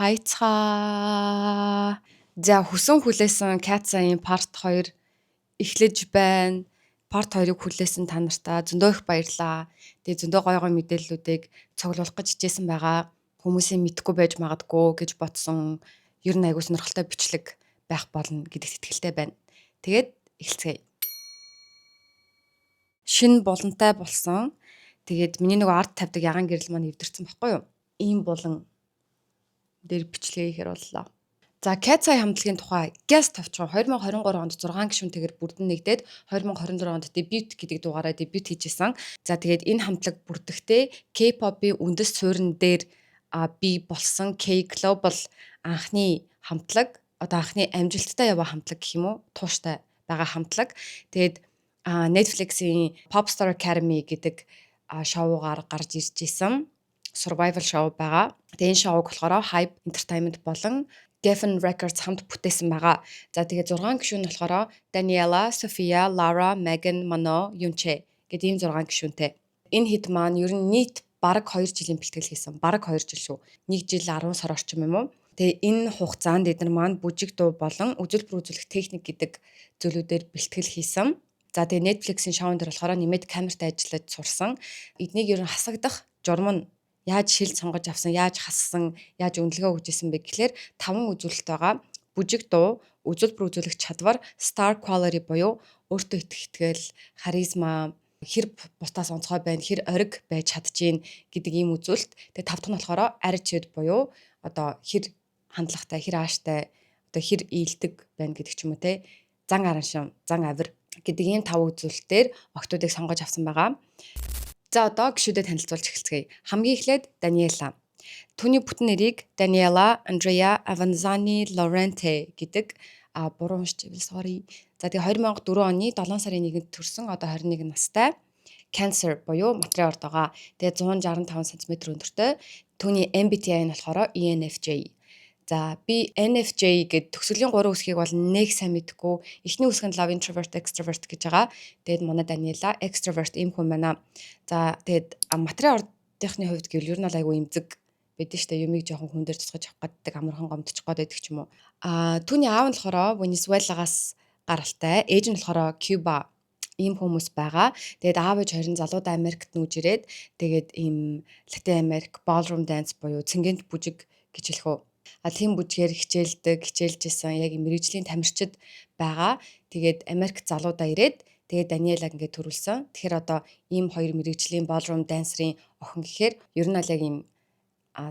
Хайцгаа. За, хүсэн хүлээсэн KATSEYE-ийн part 2 эхлэж байна. Part 2-ыг хүлээсэн та нартаа зөндөө их баярлаа. Тэгээ зөндөө гоё гоё мэдээллүүдийг цуглуулах гэж хичээсэн байгаа. Хүмүүсийн мэдэхгүй байж магадгүй гэж бодсон, ер нь айгүй сонирхолтой бичлэг байх болно гэдэгт итгэлтэй байна. Тэгээд эхэлцгээе. Шинэ булантай болсон. Тэгээд миний нөгөө ард тавьдаг ягаан гэрэл маань эвдэрсэн байхгүй юу? Ийм булан дээр бичлэгээ хийхээр боллоо. За, KATSEYE хамтлагийн тухай Guess товчхон: 2023 онд 6 гишүүнтэйгээр бүрдэн нэгдээд, 2024 онд "Debut" гэдэг дуугаараа дебют хийжсэн. За, тэгээд энэ хамтлаг бүрдэхдээ K-pop-ийн үндэс суурин дээр бий болсон K Global анхны хамтлаг, одоо анхны амжилттай яваа хамтлаг гэх юм уу, тууштай байгаа хамтлаг. Тэгээд Netflix-ийн Popstar Academy гэдэг шоугаар гарч ирж исэн, survival show байгаа. Тэгээ энэ шоуг болохоор Hype Entertainment болон Geffen Records хамт бүтээсэн байгаа. За, тэгээ 6 гишүүн нь болохоор Daniela, Sophia, Lara, Megan, Mano, Yunche гэдэг ийм 6 гишүүнтэй. Энэ хэд маань ер нь нийт бараг 2 жилийн бэлтгэл хийсэн. Бараг 2 жил шүү. 1 жил 10 сар орчим юм уу? Тэгээ энэ хугацаанд эдгээр маань бүжиг дуу болон үзүүлбэр үзүүлэх техник гэдэг зүйлүүдээр бэлтгэл хийсэн. За, тэгээ Netflix-ийн шоун дээр болохоор нэмээд камертай ажиллаж сурсан. Эднийг ер нь хасагдах журам нь яаж шил сонгож авсан, яаж хассан, яаж үнэлгээ өгч исэн бэ гэхлээр таван үзүүлэлт байгаа. Бүжиг дуу, үзүүлбэр үзүүлэх чадвар, star quality буюу өөртөө итгэх итгэл, харизма, хэр бусдаас онцгой байна, хэр ориг байж чадчихээн гэдэг ийм үзүүлэлт. Тэгээ тав дахь нь болохоор attitude буюу одоо хэр хандлагатай, хэр ааштай, одоо хэр ээлдэг байна гэдэг ч юм уу, те. Зан араншин, зан авир гэдэг ийм тав үзүүлэлтээр охидуудыг сонгож авсан байгаа. За, одоо гишүүдэд танилцуулж эхэлцгээе. Хамгийн эхлээд Даниэла. Түүний бүтэн нэрийг Daniela Andrea Avanzani Lorente гэдэг, буруу уншиж байвал sorry. За, тэгээ 2004 оны 7 сарын 1-нд төрсөн, одоо 21 настай. Cancer буюу матрын орд байгаа. Тэгээ 165 см өндөртэй. Түүний MBTI нь болохоор ENFJ. За, би NFJ гэд төгсгөлийн гурван үсгийг бол нэг сайн мэдэхгүй. Эхний үсэг нь love, introvert, extrovert гэж байгаа. Тэгээд манай Даниэла extrovert ийм хүн байна. За, тэгээд матрын ордынхны хувьд гэвэл ер нь бол айгүй эмзэг байдаг штэ, юмыг жоохон хүн дээр тусгаж авах гэдэг, амархан гомдчих гээд байдаг ч юм уу. Түүний аав нь болохоор Венесуэлагаас гаралтай, ээж нь болохоор Куба ийм хүмүүс байгаа. Тэгээд аав ээж хоёр нь залуудаа Америкт нүүж ирээд, тэгээд ийм Латин Америк ballroom dance буюу цэнгэнд бүжиг гэж хэлэх үү. Тийм бүжгээр хичээлдэг, хичээлж исэн, яг мэргэжлийн тамирчид байгаа. Тэгээд Америк залуудаа ирээд, тэгээд Даниэлаг ингээд төрүүлсэн. Тэгэхээр одоо ийм хоёр мэргэжлийн ballroom dancer-ын охин гэхээр ер нь аль яг ийм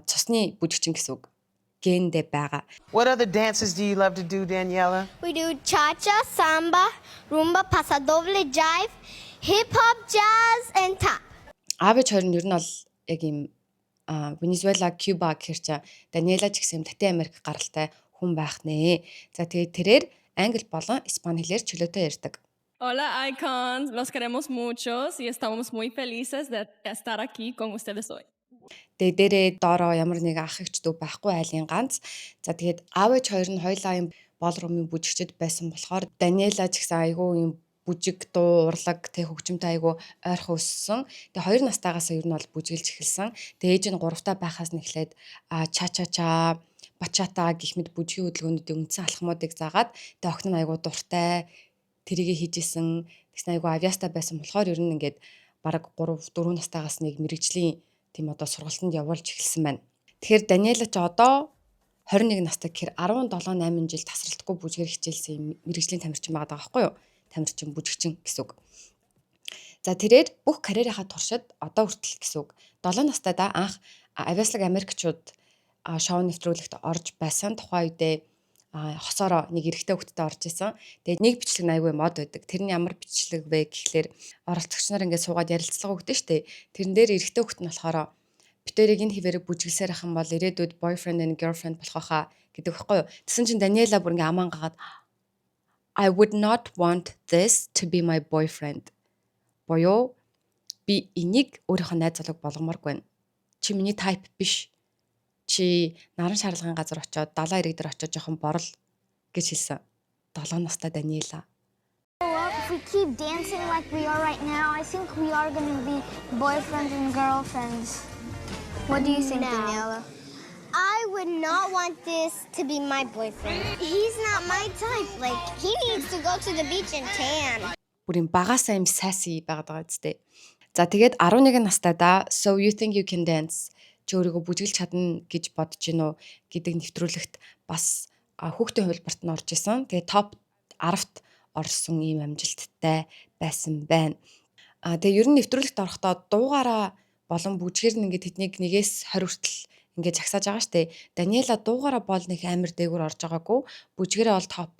цусны бүжигчин гэсэн үг, гендэ байгаа. What other dances do you love to do, Daniela? We do cha-cha, samba, rumba, pasodoble, jive, hip hop, jazz and tap. Аав ээж хоёр нь ер нь бол яг ийм Венесуэла, Куба гэхэр чи Даниэла ч гэсэн Латин Америк гаралтай хүн байх нэ. За, тэгээд тэрээр англи болон испани хэлээр чөлөөтэй ярьдаг. Hola, iKONs, los queremos mucho y estamos muy felices de estar aquí con ustedes hoy. Тэгээ дээрээ доороо ямар нэг ах эгч дүү байхгүй, айлын ганц. За, тэгээд аав ээж хоёр нь хоёулаа юм ballroom-ын бүжигчд байсан болохоор Даниэла ч гэсэн айгүй юм бүжиг, дуу, урлаг, тэг хөгжимтэй айгүй ойрхон өссөн. Тэгээ 2 настайгаас ер нь бол бүжиглж эхэлсэн. Тэгээ ээж нь гуравтаа байхаас нь эхлээд ча ча ча, бачата гэх мэт бүжгийн хөдөлгөөнүүдийн үндсэн алхмуудыг заагаад, тэгээ охин нь айгүй дуртай тэрийгэ хийжсэн. Тэгсэн айгүй авьяастай байсан болохоор ер нь ингээд бараг 3 4 настайгаас нэг мэргэжлийн тийм одоо сургалтанд явуулж эхэлсэн байна. Тэгэхээр Даниэла ч одоо 21 настай гэхээр 17 8 жил тасралтгүй бүжгээр хичээлсэн юм мэргэжлийн тамирчин байгаа байхгүй юу? Тамирчин, бүжигчин гэсэн үг. За, тэрээр бүх карьерийнхаа туршид одоо хүртэл гэсэн үг. 7 настайдаа анх авьяаслаг Америкчууд шоу нэвтрүүлэгт орж байсан. Тухайн үедээ хосоороо нэг эрэгтэй хүүхэдтэй орж исэн. Тэгээд нэг бичлэг нь айгүй мод байдаг. Тэр нь ямар бичлэг вэ гэхлээр оролцогч нар ингээд суугаад ярилцлага өгдөө штэ. Тэрэн дээр эрэгтэй хүүхэд нь болохоор "Бид хоёрыг энэ хэвээрээ бүжиглсээр ах юм бол ирээдүйд boyfriend and girlfriend болох байхаа" гэдэг байхгүй юу. Тэгсэн чинь Даниэла бүр ингээ амаан гагаад "I would not want this to be my boyfriend" буюу би энийг өөрийнхөө найз залууг болгомооргүй байна. Чи миний type биш. Чи наран шаарлагын газар очиод, далайн эрэг дээр очиод жоохон борол гэж хэлсэн. 7 настай Даниэла. Well, if we keep dancing like we are right now, I think we are going to be boyfriends and girlfriends. What do you think, Daniela? I would not want this to be my boyfriend. He's not my type. Like, he needs to go to the beach and tan. Бүр юм багасаа юм sassy байгаад байгаа үстэй. За, тэгээд 11 настай да "So You Think You Can Dance", чи өөрийгөө бүжиглж чадна гэж бодож гин үү гэдэг нэвтрүүлэгт бас хүүхдийн хувилбарт нь орж исэн. Тэгээд топ 10-т орсон ийм амжилттай байсан байна. А тэгээ ер нь нэвтрүүлэгт орохдоо дуугаараа болон бүжгээр нь ингээд тэднийг нэгээс 20 хүртэл ингээд жагсааж байгаа штэ. Даниэла дуугаараа бол нэг амар дээгүүр орж байгаагүй. Бүжгээрээ бол топ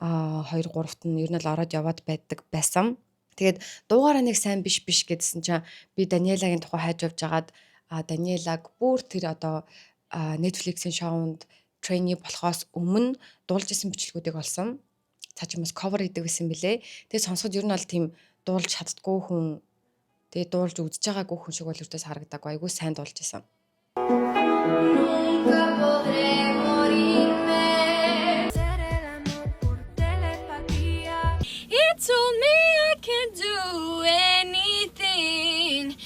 2 3-т нь ер нь л ороод яваад байдаг байсан. Тэгээд дуугаараа нэг сайн биш биш гэдсэн чинь би Даниэлагийн тухай хайж явж хагаад Даниэлаг бүр тэр одоо Netflix-ийн шоунд trainee болохоос өмнө дуулж исэн бичлэгүүдийг олсон. Цаа чи бас cover хийдэг байсан бэлээ. Тэгээд сонсоход ер нь бол тийм дуулж чаддгүй хүн, тэгээд дуулж үзэж байгаагүй хүн шиг бол ердөөс харагдаагүй. Айгүй сайн дуулж исэн. Nunca podré morirme. Hacer el amor por telepatía. He told me I can do anything.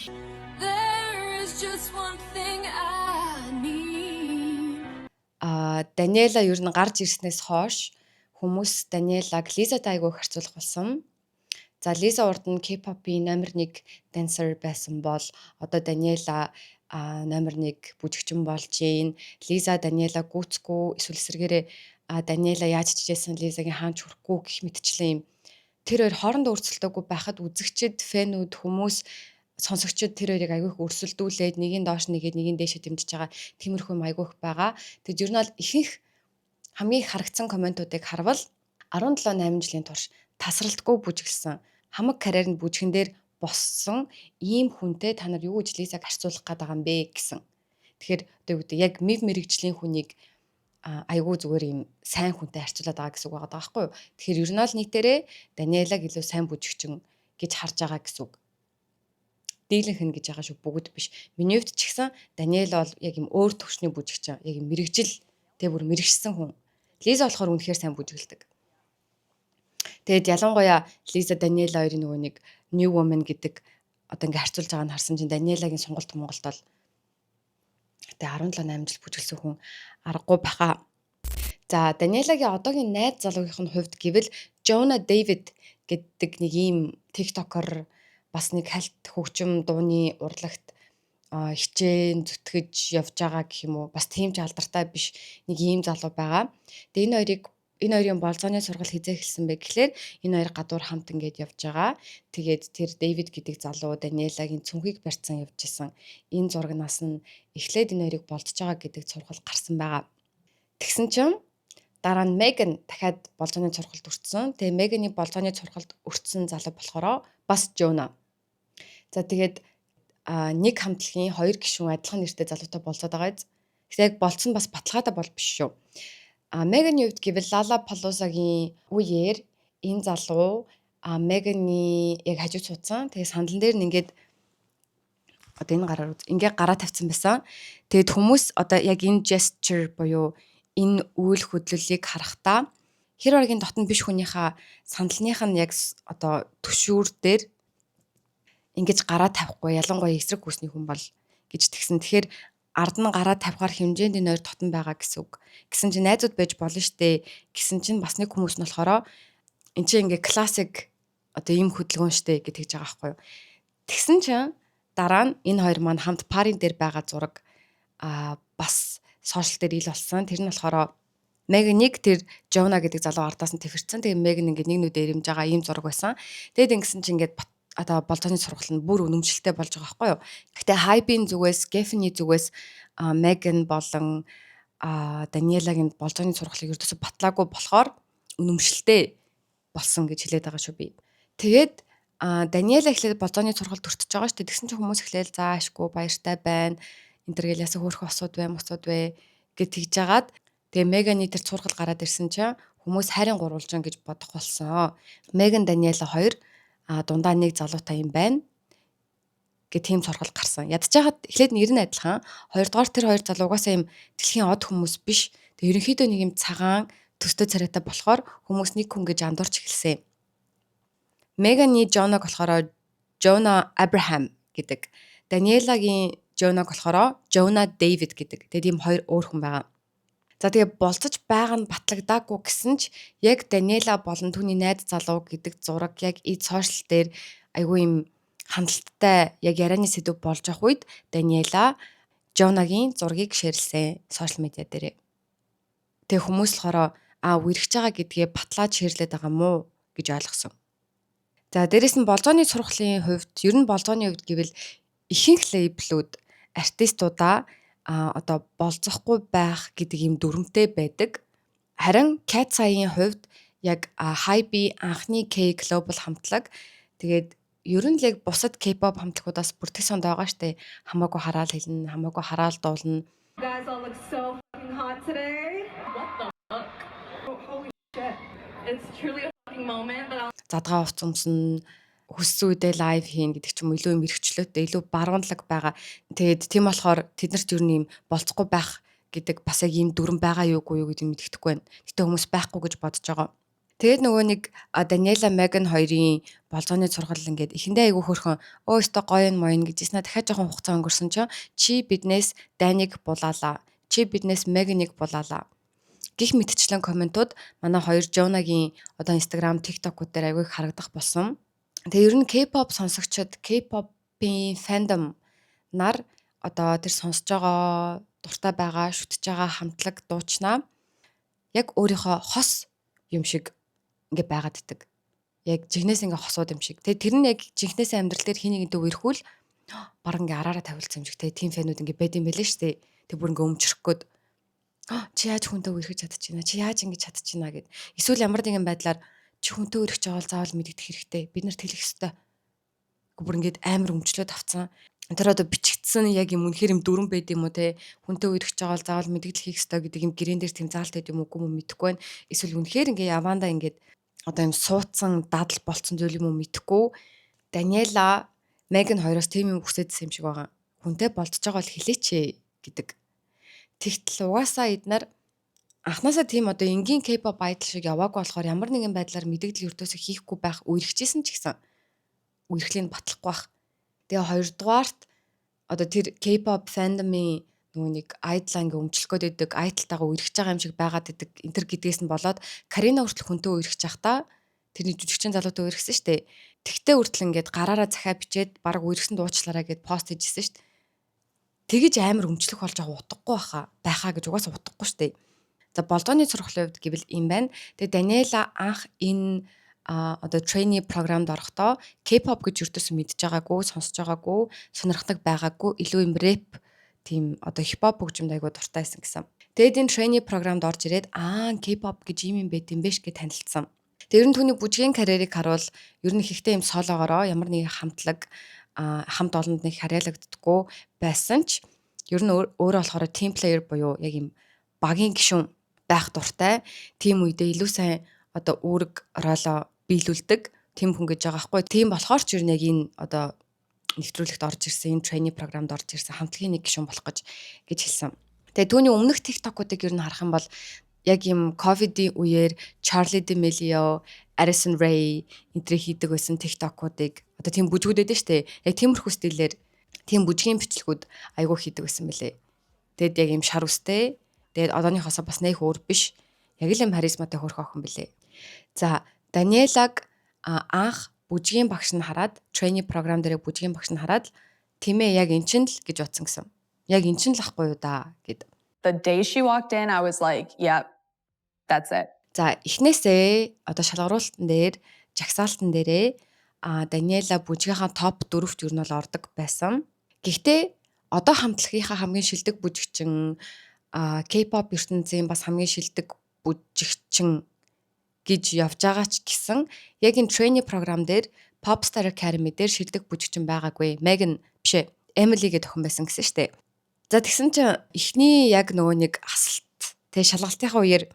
There is just one thing I need. А Даниэла ер нь гарч ирснээс хойш хүмүүс Даниэлаг Лизатай айгүй харьцуулах болсон. За, Лиза урд нь K-pop-ийн номер 1 dancer байсан бол одоо Даниэла номер 1 бүжигчин болж гин. Лиза Даниэла гүйцэхгүй, эсвэл эсрэгээрээ Даниэла яаж чижээсэн Лизагийн хаанч хүрэхгүй гэх мэтчлэн юм тэр хоёр хоорондоо өрсөлдөөгүй байхад үзэгчид, fan үүд, хүмүүс, сонсогчид тэр хоёрыг айгүй их өрсөлдүүлээд, нэгийн доош нэгээд, нэгийн дээшээ дэмжиж байгаа тиймэрхүү юм айгүй их байгаа. Тэгээд ер нь бол ихэнх хамгийн их харагдсан comment уудыг харвал 17 8 жилийн турш тасралтгүй бүжиглсэн, хамаг карьер нь бүжгэн дээр боссон ийм хүнтэй та нар юу гэж Лизаг харьцуулах гээд байгаа юм бэ гэсэн. Тэгэхээр одоо юу гэдэг, яг мэв мэргэжлийн хүнийг айгүй зүгээр юм сайн хүнтэй харьцуулаад байгаа гэсэн үг байгаа байхгүй юу. Тэгэхээр ер нь бол нийтээрээ Даниэлаг илүү сайн бүжигчин гэж харж байгаа гэсэн үг. Дийлэнх нь гэж байгаа шүү, бүгд биш. Миний хувьд ч гэсэн Даниэл бол яг юм өөр төвшний бүжигчин, яг юм мэргэжил тэг бүр мэргэшсэн хүн. Лиза болохоор үнэхээр сайн бүжиглдэг. Тэгээд ялангуяа Лиза Даниэла хоёрын нөгөө нэг New Woman гэдэг одоо ингээ харьцуулж байгааг нь харсан чинь Даниэлагийн сонголт Монголд бол тэгээ 17 8 жил бүжиглсэн хүн аргагүй баха. За, Даниэлагийн одоогийн найз залуугийнх нь хувьд гэвэл Jonah David гэдэг нэг ийм TikToker, бас нэг хальт хөгжим дууны урлагт хичээн зүтгэж явж байгаа гэх юм уу. Бас тийм ч алдартай биш нэг ийм залуу байгаа. Тэгээ энэ хоёрын болзооны сургал хэзээ эхэлсэн бэ гэхлээр энэ хоёр гадуур хамт ингээд явж байгаа. Тэгээд тэр Дэвид гэдэг залуу Даниэлагийн цүнхийг барьцсан явж исэн. Энэ зурагнаас нь эхлээд энэ хоёрыг болзож байгаа гэдэг цуврал гарсан байгаа. Тэгсэн чинь дараа нь Меган дахиад болзооны цувралд өртсөн. Тэгээ Меганы болзооны цувралд өртсөн залуу болохоор бас Жона. За, тэгээд нэг хамтлагийн хоёр гишүүн адилхан нэртэй залуутай болзоод байгаа биз. Тэгэхээр яг болцсон бас баталгаатай бол биш шүү. А Меганы хувьд гэвэл Lollapalooza-гийн үеэр энэ залуу Меганы яг хажууд суудсан. Тэгээ сандлан дээр нь ингээд одоо энэ гараар ингээ гараа тавьсан байсан. Тэгээд хүмүүс одоо яг энэ gesture буюу энэ үйл хөдлөлийг харахтаа хэр баргийн дотн биш хүнийхээ сандалных нь яг одоо түшүүр дээр ингэж гараа тавихгүй, ялангуяа эсрэг хүйсний хүн бол гэж тэгсэн. Тэгэхээр ард нь гараа тавихаар хэмжээнд энэ хоёр дотн байгаа гэсэн үг. Гэсэн чинь найзууд байж болно штэ гэсэн чинь бас нэг хүмүүс нь болохоор эн чинь ингээ классик одоо ийм хөдөлгөөн штэ гэж тэгж байгаа байхгүй юу. Тэгсэн чинь дараа нь энэ хоёр маань хамт party н дээр байгаа зураг бас social дээр ил болсон. Тэр нь болохоор Меганик тэр Жона гэдэг залуу ардаас нь тэвэрсэн. Тэгээ Меган ингээд нэг нүдэ ирэмж байгаа ийм зураг байсан. Тэгээд ингэсэн чинь ингээд одоо болзооны сургал нь бүр үнэмшилтэй болж байгаа байхгүй юу. Гэтэ Hybe-ийн зүгээс, Geffen-ий зүгээс Меган болон Даниэлагийн болзооны сургалыг ердөөсө батлаагүй болохоор үнэмшилтэй болсон гэж хэлээд байгаа шүү би. Тэгээд Даниэла эхлээд болзооны сургалт өртөж байгаа шүү дээ. Тэгсэн чинь хүмүүс эхлээл за ашгүй баяртай байна. Энэ төр гэл ясаа хөөрхөн осууд бай, мосууд вэ гэж тэгж жагаад тэгээ Меганы тэр цуврал гараад ирсэн чинь хүмүүс хайрын гурвалжин гэж бодох болсон. Меган Даниэла хоёр дундаа нэг залуутай юм байна гэх тийм цуврал гарсан. Ядчихад эхлээд нэр нь адилхан. Хоёрдугаар, тэр хоёр залуу угаасаа юм дэлхийн од хүмүүс биш. Тэгээ ерөнхийдөө нэг юм цагаан төстэй царайтай болохоор хүмүүс нэг хүн гэж андуурч эхэлсэн. Меганы Жоног болохоор Жона Абрахам гэдэг. Даниэлагийн Jonah болохоор Jonah David гэдэг. Тэгээд ийм хоёр өөр хүн байгаа. За, тэгээ болцож байгаа нь батлагдаагүй гэсэн ч яг Даниэла болон түүний найз залуу гэдэг зураг яг и social дээр айгүй юм хандлттай, яг ярианы сэдэв болж явах үед Даниэла Жонагийн зургийг share лсэн social media дээрээ. Тэгээ хүмүүс болохоор а үерхэж байгаа гэдгээ батлаад share лээд байгаа мó гэж ойлгосон. За, дээрэс нь болзооны сургалын хувьд, ер нь болзооны хувьд гэвэл ихэнх label үүд артистуудаа одоо болзохгүй байх гэдэг юм дүрмтэй байдаг. Харин Katseye-ийн хувьд яг HYBE анхны K Global хамтлаг, тэгээд ер нь л яг бусад K-pop хамтлагуудаас бүртгэх сонд байгаа штэ. Хамаагүй хараал хэлнэ, хамаагүй хараал дуулна. You guys all look so fucking hot today. What the fuck? Oh, holy shit. It's truly a fucking moment that I'll Задгаа хувцас өмснө, хүссэн үедээ live хийн гэдэг ч юм уу, илүү юм эрхчлөөтэй, илүү баруунлаг байгаа. Тэгээд тийм болохоор тэднэрт ер нь юм болцохгүй байх гэдэг бас яг ийм дүрм байгаа юугүй юу гэдэг нь мэдэхгүй байна. Гэтэ хүмүүс байхгүй гэж бодож байгаа. Тэгээд нөгөө нэг Даниэла, Меган хоёрын болзооны сургал ингээд эхэндээ айгүй хөөрхөн өө өстой гоё юм моён гэжсэн. Дахиад жоохон хугацаа өнгөрсөн чинь чи биднээс Даниг булаалаа. Чи биднээс Меганийг булаалаа гэх мэтчлэн comment ууд манай хоёр Жонагийн одоо Instagram, TikTok-ууд дээр айгүй их харагдах болсон. Тэгээ ер нь K-pop сонсогчид, K-pop-ийн fandom нар одоо тэр сонсож байгаа, дуртай байгаа, шүтэж байгаа хамтлаг дуучнаа яг өөрийнхөө хос юм шиг ингээ байгаад идэг. Яг жинхнээс ингээ хосууд юм шиг. Тэгээ тэр нь яг жинхнээсээ амьдрал дээр хин нэгэнтэй үерхүүл баг ингээ араараа тавилцсан юм шиг те, тийм fan үүд ингээ байд юм байлээ шүү дээ. Тэг бүр ингээ өмчрөх гээд чи яаж хүнтэй үерхэж чадчихна, чи яаж ингэж чадчихна гэд. Эсвэл ямар нэгэн байдлаар чи хүнтэй үерхэж байгаа бол заавал мэдэгдэх хэрэгтэй. Бид нарт хэлэх ёстой. Бүр ингээд амар өмчлөөд авцсан. Тэр одоо бичигдсэн яг юм үнэхээр юм дүрэн байд юм уу те, хүнтэй үерхэж байгаа бол заавал мэдэгдэл хийх ёстой гэдэг юм гэрэн дээр тийм заалт байд юм уу, үгүй юм уу, мэдэхгүй байна. Эсвэл үнэхээр ингээ явандаа ингээд одоо юм суудсан дадал болцсон зүйл юм уу, мэдэхгүй. Даниэла, Меган хоёроос тийм юм хүсээдсэн юм шиг байгаа. Хүнтэй болцож байгаа бол хэлээч гэдэг. Тэгтэл угаасаа эднэр анхнаасаа тийм одоо энгийн K-pop idol шиг яваагүй болохоор ямар нэгэн байдлаар мэдэгдэл ердөөсөө хийхгүй байх, үерхчихсэн ч гэсэн үерхлийг батлахгүй байх. Тэгээ хоёрдугаарт одоо тэр K-pop fandom-ын нөгөө нэг idol ингээ өмчлөх гээд байдаг, idol-тайгаа үерхэж байгаа юм шиг байгаад байдаг энэ төр гэдгээс нь болоод Карина хүртэл хүнтэй үерхэж байхдаа тэрний жүжигчин залуутай үерхсэн шүү дээ. Тэгтээ хүртэл ингээд гараараа захиа бичээд баг үерхсэн дуучлаарай гэд пост хийжсэн шүү дээ. Тэгэж амар өмчлөх болж байгаа утгагүй байхаа гэж угаасаа утгагүй шүү дээ. За, болзооны сургалын хувьд гэвэл ийм байна. Тэгээ Даниэла анх энэ одоо trainee програмд орохдоо K-pop гэж ердөөсөө мэдж байгаагүй, сонсож байгаагүй, сонирхдаг байгаагүй, илүү юм рэп, тийм одоо хипхоп хөгжимд айгуу дуртай байсан гэсэн. Тэгээд энэ trainee програмд орж ирээд аа, K-pop гэж ийм юм байт юм биш гэж танилцсан. Тэр нь түүний бүжгийн карьерийг харуул ер нь ихтэй юм solo гоороо ямар нэгэн хамтлаг, хамт олонд нэг харьяалагддаггүй байсан ч ер нь өөрөө болохоор team player буюу яг юм багийн гишүүн байх дуртай. Тийм үедээ илүү сайн одоо үүрэг role оо биелүүлдэг тийм хүн гэж байгаа хгүй. Тийм болохоор ч ер нь яг энэ одоо нэвтрүүлэгт орж ирсэн, энэ trainee програмд орж ирсэн хамтлагийн нэг гишүүн болох гэж гэж хэлсэн. Тэгээ түүний өмнөх TikTok-уудыг ер нь харах юм бол яг юм ковидын үеэр Charli D'Amelio, Addison Rae энтрийг хийдэг байсан TikTok-уудыг, одоо тийм бүжгүүд байдаг шүү дээ. Яг тиймэрхүү стилээр тийм бүжгийн бичлэгүүд айгүй хийдэг байсан мөлий. Тэгэд яг юм шар үстэй. Тэгээд одооныхоосоо бас нэх өөр биш. Яг л юм харизматай хөөрхөн охин бэлээ. За, Даниэлаг анх бүжгийн багш нь хараад, trainee програм дээр бүжгийн багш нь хараад тимээ яг эн чинь л гэж бодсон гэсэн. Яг эн чинь л ахгүй юу да гэд. The day she walked in, I was like, "Yep, that's it." За, эхнээсээ одоо шалгаруулалтан дээр, жагсаалтан дээрээ Даниэла бүжгийнхаа топ 4-т ер нь бол ордог байсан. Гэхдээ одоо хамтлагийнхаа хамгийн шилдэг бүжигчин, K-pop ертөнцийн бас хамгийн шилдэг бүжигчин гэж явж байгаа ч гэсэн яг энэ trainee програм дээр, Popstar Academy дээр шилдэг бүжигчин байгаагүй. Megan биш ээ, Emily гэдэг охин байсан гэсэн штэ. За, тэгсэн чинь эхний яг нөгөө нэг асалт тэгээ шалгалтынхаа үеэр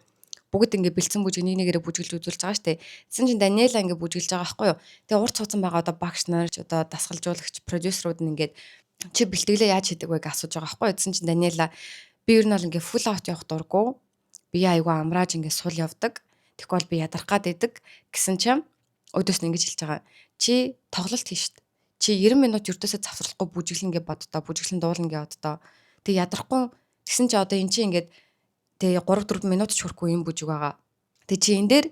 бүгд ингээ бэлдсэн бүжиг нэг нэгээрээ бүжиглж үзүүлж байгаа штэ. Тэгсэн чинь Даниэла ингээ бүжиглж байгаа байхгүй юу. Тэгээ урд суудсан байгаа одоо багш нар ч, одоо дасгалжуулагч, продюсерууд нь ингээд чи бэлтгэлээ яаж хийдэг вэ гэж асууж байгаа байхгүй юу. Тэгсэн чинь Даниэла би ер нь бол ингээ full out явах дурггүй. Би айгүй амрааж ингээ сул явдаг. Тэгэхгүй бол би ядарах гад идэг гэсэн чинь өөдөөс нь ингэж хэлж байгаа. Чи тоглолт хийн штэ. Чи 90 минут ердөөсөө завсарлахгүй бүжиглэн гэж боддоо, бүжиглэн дуулна гэж боддоо. Тэг ядрахгүй тэгсэн чи одоо эн чи ингээд тэг 3 4 минут ч хүрэхгүй юм бүжиг байгаа. Тэг чи энэ дээр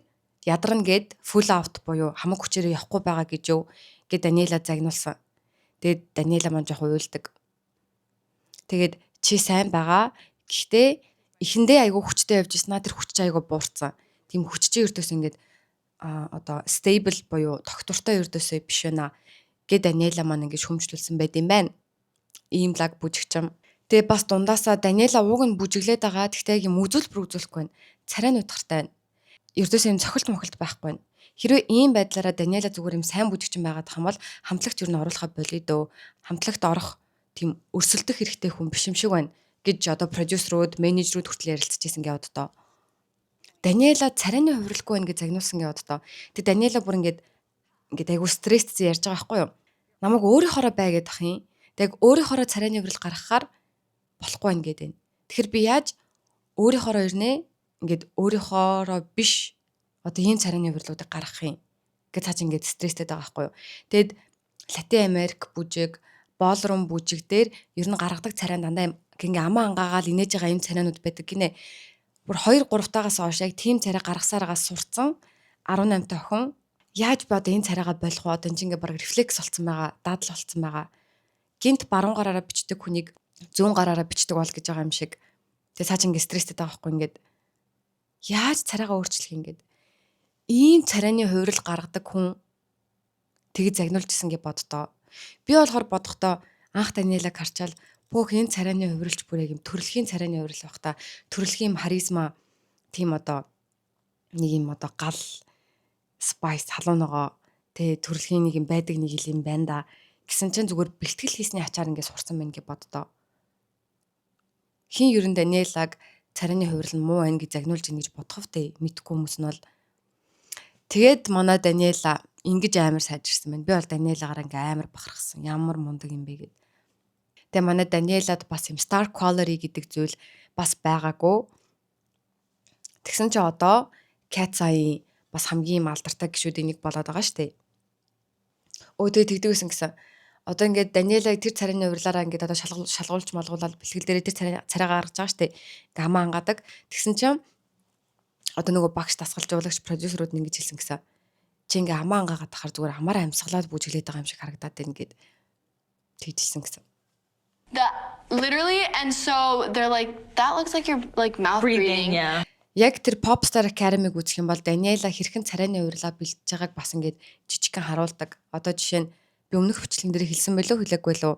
ядарна гэд full out буюу хамаг хүчээрээ явахгүй байгаа гэж юу гэд Даниэла загнуулсан. Тэгээд Даниэла маань жоох уйлдаг. Тэгээд чи сайн байгаа. Гэхдээ эхэндээ айгүй хүчтэй явж ирсэн. Тэр хүч чи айгүй буурсан. Тийм хүч чи ердөөс ингээд одоо stable буюу тогтвортой ердөөсөө биш байна гэд Даниэла маань ингэж хүмжлүүлсэн байт юм байна. Ийм лаг бүжигчм. Тэгээ бас дундаасаа Даниэла ууг нь бүжиглээд байгаа. Гэхдээ яг юм үзүүлбэр үзүүлэхгүй байна. Царай нутгартай байна. Ердөөсөө юм цохилт мохилт байхгүй байна. Хэрвээ ийм байдлаараа Даниэла зүгээр юм сайн бүжигчин байгаад хам бол хамтлагт ер нь оруулахаа болиё дөө. Хамтлагт орох тийм өрсөлдөх хэрэгтэй хүн биш юм шиг байна гэж одоо продюсерүүд, менежерүүд хүртэл ярилцчихсэн гэж боддоо. Даниэла царайны хувирлгүй байна гэж загнуулсан гэж боддоо. Тэг Даниэла бүр ингээд айгу стресстэй ярьж байгаа байхгүй юу? Намайг өөрийнхоороо бай гэдэх юм. Тэг өөрийнхоороо царайны хувирал гаргахаар болохгүй байна гэдэг. Тэгэхээр би яаж өөрийнхоороо ирнэ? Ингээд өөрийнхоороо биш одоо ийм царайны хувирлуудыг гаргах юм гэж цааш ингээд стресстэй байгаа байхгүй юу? Тэгэд Латин Америк бүжиг, ballroom бүжиг дээр ер нь гаргадаг царай дандаа ингээ амаа ангаагаал инээж байгаа юм царайнууд байдаг гинэ. Бүр 2 3 таагаас хойш яг тийм царай гаргасараа сурцсан 18 та охин яаж би одоо энэ царайгаа болох вэ? Одоо энэ чинь ингээ баг рефлекс болцсон байгаа, дадал болцсон байгаа. Гинт баруун гараараа бичдэг хүнийг зүүн гараараа бичдэг бол гэж байгаа юм шиг. Тэгээ цааш ингээ стресстэй байгаа байхгүй ингээд яаж царайгаа өөрчлөх ингээд ийм царайны хувирал гаргадаг хүн тэгж загнуулжсэн гэж боддоо. Би болохоор бодохдоо анх Даниэлаг харчаал бүх энэ царайны хувиралч бүр яг юм төрөлхийн царайны хувирал байх та, төрөлхийн харизма, тийм одоо нэг юм одоо гал spice халуун ногоо тэ төрөлхийн нэг юм байдаг нэг юм байна да гэсэн чинь зүгээр бэлтгэл хийсний ачаар ингээд сурсан байна гэж боддоо. Хин ер нь Даниэлаг царайны хувирал нь муу байна гэж загнуулж ийн гэж бодох втэй мэдхгүй хүмүүс нь бол. Тэгээд манай Даниэла ингэж амар сайжирсан байна. Би бол Даниэлагаараа ингээ амар бахархсан. Ямар мундаг юм бэ гэд. Тэгээ манай Даниэлад бас юм star quality гэдэг зүйл бас байгаагүй. Тэгсэн чи одоо Katseye бас хамгийн алдартай гишүүдийн нэг болоод байгаа шүү дээ. Өө тэгээ тэгдэг байсан гэсэн. Одоо ингээд Даниэлаг тэр царайны хувирлаараа ингээд одоо шалгуулж малгуулаад бэлтгэл дээрээ тэр царайгаа гаргаж байгаа шүү дээ. Ингээ амаа ангадаг. Тэгсэн чинь одоо нөгөө багш дасгалжуулагч продюсерүүд нь ингэж хэлсэн гэсэн. Чи ингээ амаа ангаагаад тахаар зүгээр амаараа амьсгалаад бүжиглээд байгаа юм шиг харагдаад байна гэд тэгж хэлсэн гэсэн. That literally, and so they're like, that looks like you're like mouth breathing. Yeah. Яг тэр Popstar Academy-г үзэх юм бол Даниэла хэрхэн царайны хувирлаа бэлтэж байгааг бас ингээд жижигхэн харуулдаг. Одоо жишээ нь би өмнөх бичлэгэн дээр хэлсэн байлоо хэлээгүй лөө.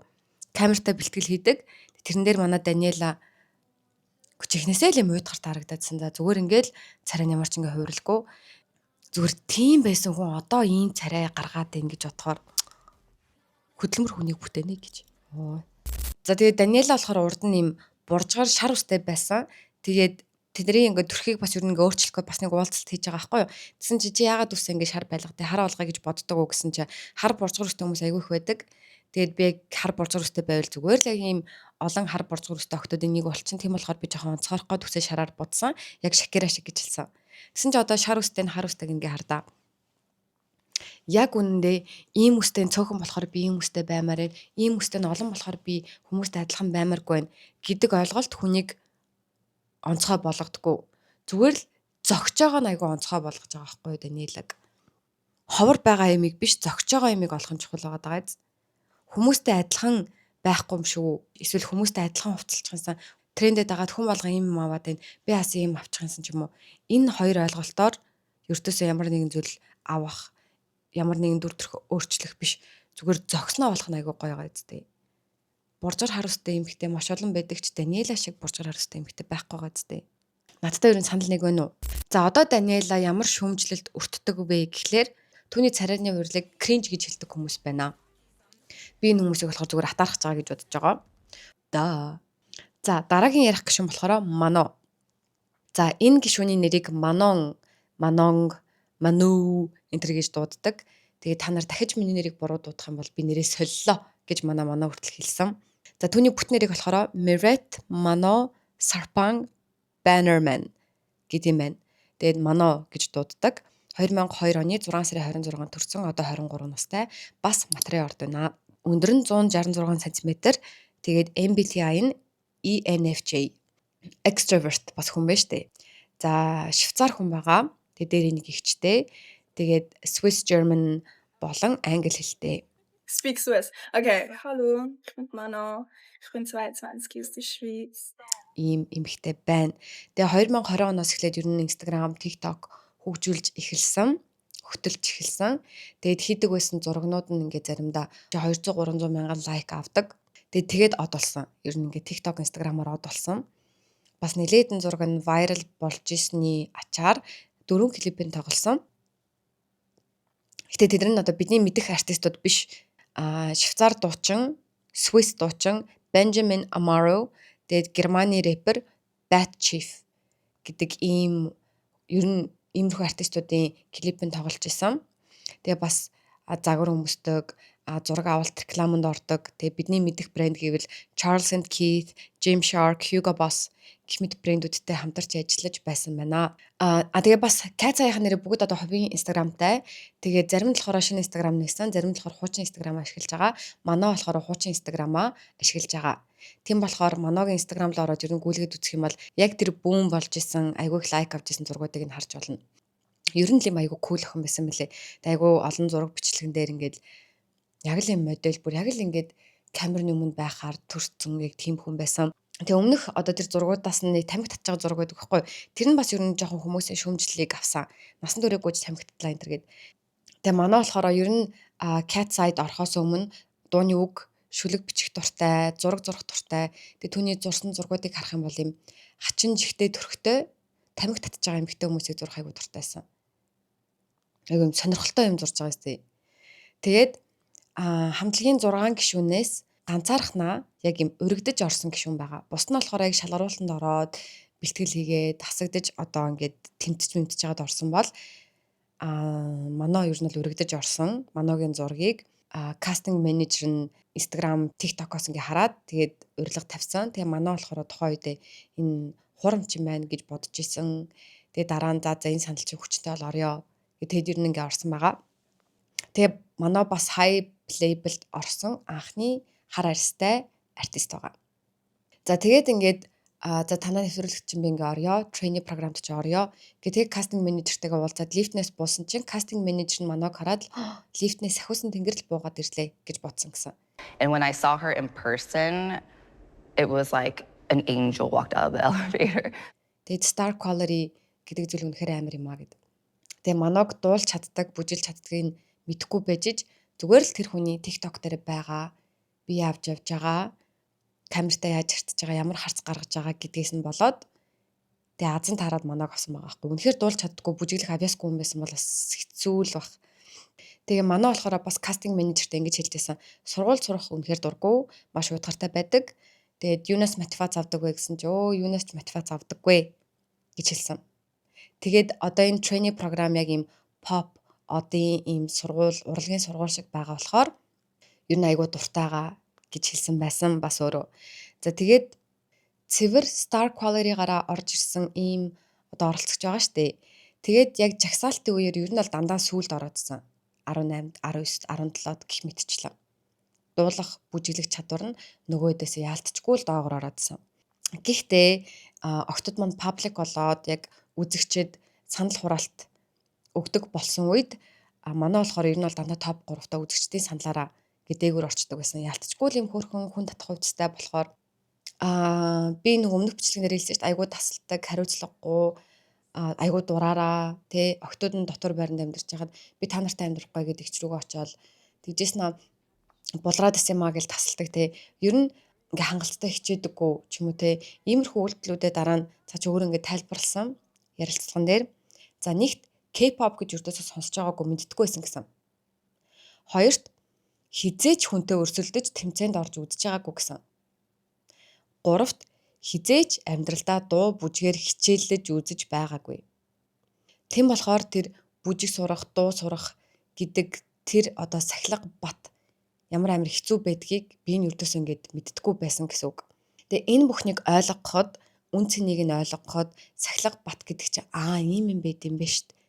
Камертай бэлтгэл хийдэг. Тэрэн дээр манай Даниэла хүчихнээсээ л юм уйдгарт харагдаадсан. За зүгээр ингээл царай ямар ч ингээ хувирлгүй. Зүгээр тийм байсан хүн одоо ийм царай гаргаад ийн гэж бодохоор хөдөлмөр хүнийг бүтээнэ гэж. Оо. За тэгээд Даниэла болохоор урд нь ийм буржгаар шар үстэй байсан. Тэгээд тэдний ингээд төрхийг бас ер нь ингээ өөрчлөхгүй бас нэг уулзалт хийж байгаа байхгүй юу. Тэгсэн чи чи яагаад үсээ ингээ шар байлга те хар болгоё гэж боддог уу гэсэн чи хар буржгар үстэй хүмүүс айгүй их байдаг. Тэгээд би яг хар буржгар үстэй байвал зүгээр л яг ийм олон хар буржгар үстэй охтуудын нэг болчин. Тийм болохоор би жоохон онцгойрох гээд үсээ шараар будсан. Яг Шакира шиг гэж хэлсэн. Тэгсэн чи одоо шар үстэй нь хар үстэйг ингээ хардаа. Яг үнэндээ ийм үстэй нь цөөхөн болохоор би ийм үстэй баймаар байна. Ийм үстэй нь олон болохоор би хүмүүстэй адилхан баймааргүй байна гэдэг ойлголт хүнийг онцгой болгодоггүй. Зүгээр л зөгч байгаа нь айгүй онцгой болгож байгаа байхгүй юу Даниэлаг. Ховор байгаа ямиг биш зөгч байгаа ямиг олох нь чухал байгаа даа. Хүмүүстэй адилхан байхгүй юм шүү. Эсвэл хүмүүстэй адилхан хувцалчих юмсан трендэд дагаад хүн болгон ийм юм аваад байна. Би бас ийм авчих юмсан ч юм уу. Энэ хоёр ойлголтоор ердөөсөө ямар нэгэн зүйл авах, ямар нэгэн дүр төрх өөрчлөх биш. Зүгээр зогсноо болох нь айгүй гоё гоё зү. Буржгар хар үстэй эмэгтэй маш олон байдаг ч Даниэла шиг буржгар хар үстэй эмэгтэй байхгүй байгаа зү. Надтай ер нь санал нэг байна уу? За одоо Даниэла ямар шүүмжлэлд өртдөг вэ гэхлээр түүний царайны хувирлыг cringe гэж хэлдэг хүмүүс байна. Би энэ хүмүүсийг болохоор зүгээр атаархаж байгаа гэж бодож байгаа. Да. За дараагийн ярих гишүүн болохоор Мано. За энэ гишүүний нэрийг Манон, Манонг, Ману энэ төр гэж дууддаг. Тэгээ та нар дахиж миний нэрийг буруу дуудах юм бол би нэрээ солилоо гэж манай Мано хүртэл хэлсэн. За түүний бүтэн нэрийг болохоор Miret Mano Sarpang Bannerman гэдэг юм байна. Тэгээд Мано гэж дууддаг. 2002 оны 6 сарын 26-нд төрсэн, одоо 23 настай, бас Матрын орд байна. Өндөр нь 166 см. Тэгээд MBTI нь ENFJ. Extrovert бас хүн байна штэ. За, Швейцар хүн байгаа. Тэгээд дээр нэг эгчтэй. Тэгээд Swiss German болон англи хэлтэй. Speak Swiss. Okay, hallo, ich bin Manon. Ich bin 22 aus der Schweiz. Ийм эмэгтэй байна. Тэгээ 2020 оноос эхлээд ер нь Instagram, TikTok хөгжүүлж эхэлсэн, хөтөлж эхэлсэн. Тэгээд хийдэг байсан зурагнууд нь ингээд заримдаа 200 300 мянган like авдаг. Тэгээд од болсон. Ер нь ингээд TikTok, Instagram-аар од болсон. Бас нэлээдэн зураг нь viral болж ирсний ачаар дөрвөн клипэн тоглосон. Гэтэ тэд нар нь одоо бидний мэдэх артистууд биш. А Швейцар дуучин, Swiss дуучин Benjamin Amaro, тэгээд Германы рэпер Bat Chief гэдэг ийм ер нь иймэрхүү артистуудын клипэнд тоглож исэн. Тэгээ бас загвар өмсдөг, зураг авалт, рекламанд ордог. Тэгээ бидний мэдэх брэнд гэвэл Charles and Keith, Gymshark, Hugo Boss гэх мэт брэндүүдтэй хамтарч ажиллаж байсан байна. А тэгээ бас KATSEYE-ийн нэрээ бүгд одоо хувийн Instagram-тай. Тэгээд зарим нь болохоор шинэ Instagram нээсэн, зарим нь болохоор хуучин Instagram ашиглаж байгаа. Манай болохоор хуучин Instagram-аа ашиглаж байгаа. Тийм болохоор Маногийн Instagram руу ороод ер нь гүйлгээд үзэх юм бол яг тэр boom болж исэн, айгүй их like авч исэн зургуудыг нь харж болно. Ер нь л юм айгүй cool охин байсан мөлий. Тэг айгүй олон зураг бичлэгэн дээр ингээд яг л юм модель, бүр яг л ингээд камерны өмнө байхаар төрсөн яг тийм хүн байсан. Тэгээ өмнөх одоо тэр зургуудаас нь нэг тамхи татж байгаа зураг байдаг байхгүй. Тэр нь бас ер нь жоохон хүмүүсийн шүүмжлэлийг авсан. Насан туршид гүйж тамхи татлаа энэ төр гээд. Тэгээ манай болохоор ер нь KATSEYE-д орохоос өмнө дууны үг, шүлэг бичих дуртай, зураг зурах дуртай. Тэгээ түүний зурсан зургуудыг харах юм бол юм хачин жигтэй төрхтэй тамхи татж байгаа эмэгтэй хүмүүсийг зурах айгу дуртайсан. Айгу юм сонирхолтой юм зурж байгаа юм. Тэгээд хамтлагийн 6 гишүүнээс ганцаархнаа яг юм уригдаж орсон гишүүн байгаа. Бус нь болохоор яг шалгаруултанд ороод бэлтгэл хийгээд тасагдаж одоо ингээд тэмтэж мэмтэж байгаад орсон бол манай ер нь л уригдаж орсон. Маногийн зургийг casting менежер нь Instagram, TikTok-оос ингээ хараад тэгээд урилга тавьсан. Тэгээ манай болохоор тухайн үедээ энэ хурамч юм байна гэж бодож исэн. Тэгээ дараа нь за за энэ санал чинь хүчтэй бол орё. Тэгээд ер нь ингээ орсон байгаа. Тэгээ манай бас HYBE label-д орсон анхны хар арьстай артист байгаа. За, тэгээд ингээд за танаа нэвтрүүлэгт чинь би ингээ орё, trainee програмд чи орё. Гэ тэгээд casting менежертэйгээ уулзаад лифтнээс буусан чинь casting менежер нь манайг хараад лифтнээс сахиусан тэнгэр л буугаад ирлээ гэж бодсон гэсэн. And when I saw her in person, it was like an angel walked out of the elevator. Тэгээд star quality гэдэг зүйл үнэхээр амар юм а гэд. Тэгээ маног дуулж чаддаг, бүжилж чаддгийг мэдэхгүй байж зүгээр л тэр хүний TikTok дээр байгаа, бие авч явж байгаа, камертай яаж харьцаж байгаа, ямар харц гаргаж байгаа гэдгээс нь болоод тэгээ азан таарад манаг авсан байгаа байхгүй. Үнэхээр дуулж чаддаггүй, бүжиглэх авьяасгүй хүн байсан бол бас хэцүү л бах. Тэгээ манай болохоор бас casting менежертэй ингэж хэлжсэн. Сургууль сурах үнэхээр дурггүй, маш уйтгартай байдаг. Тэгээд юунаас мотивац авдаг вэ гэсэн чи өө юунаас ч мотивац авдаггүй гэж хэлсэн. Тэгээд одоо энэ trainee програм яг ийм pop одын ийм сургууль, урлагийн сургууль шиг байгаа болохоор ер нь айгүй дуртайгаа гэж хэлсэн байсан бас өөрөө. За, тэгээд цэвэр star quality-гаараа орж ирсэн ийм одоо оролцогч байгаа шүү дээ. Тэгээд яг жагсаалтын үеэр ер нь бол дандаа сүүлд ороодсон. 18-д, 19-д, 17-д гэх мэтчлэн. Дуулах, бүжиглэх чадвар нь нөгөөдөөс яалтчгүй л доогоор ороодсон. Гэхдээ охтууд маань public болоод яг үзэгчид санал хураалт өгдөг болсон үед манай болохоор ер нь бол дандаа топ 3-та үзэгчдийн саналаараа дээгүүр орчдөг байсан. Яалтчгүй л юм хөөрхөн хүн татах хувцастай болохоор би нэг өмнөх бичлэгнээр хэлсэн шүү дээ. Айгуу тасалдаг, хариуцлагагүй, айгуу дураараа тий охтууд нь дотор байранд амьдарч байхад би та нартай амьдрахгүй гэдэг эгч рүүгээ очиод тэгжсэн аа булраад исэн юм а гэж тасалдаг тий. Ер нь ингээ хангалттай хичээдэггүй ч юм уу те. Иймэрхүү үйлдэлүүдээ дараа нь цааш өөр ингээ тайлбарласан ярилцлаган дээр. За, нэгт K-pop гэж өрдөөсөө сонсож байгаагүй, мэддэггүй байсан гэсэн. Хоёрт хизээч хүнтэй өрсөлдөж тэмцээнд орж үзэж байгаагүй гэсэн. Гуравт хизээч амьдралдаа дуу бүжгээр хичээллэж үзэж байгаагүй. Тийм болохоор тэр бүжиг сурах, дуу сурах гэдэг тэр одоо сахилга бат ямар амар хэцүү байдгийг би нь өрдөөсөө ингээд мэддэггүй байсан гэсэн үг. Тэгээ энэ бүхнийг ойлгоход, үн цэнийг нь ойлгоход сахилга бат гэдэг чинь ийм юм байд юм байна шүү дээ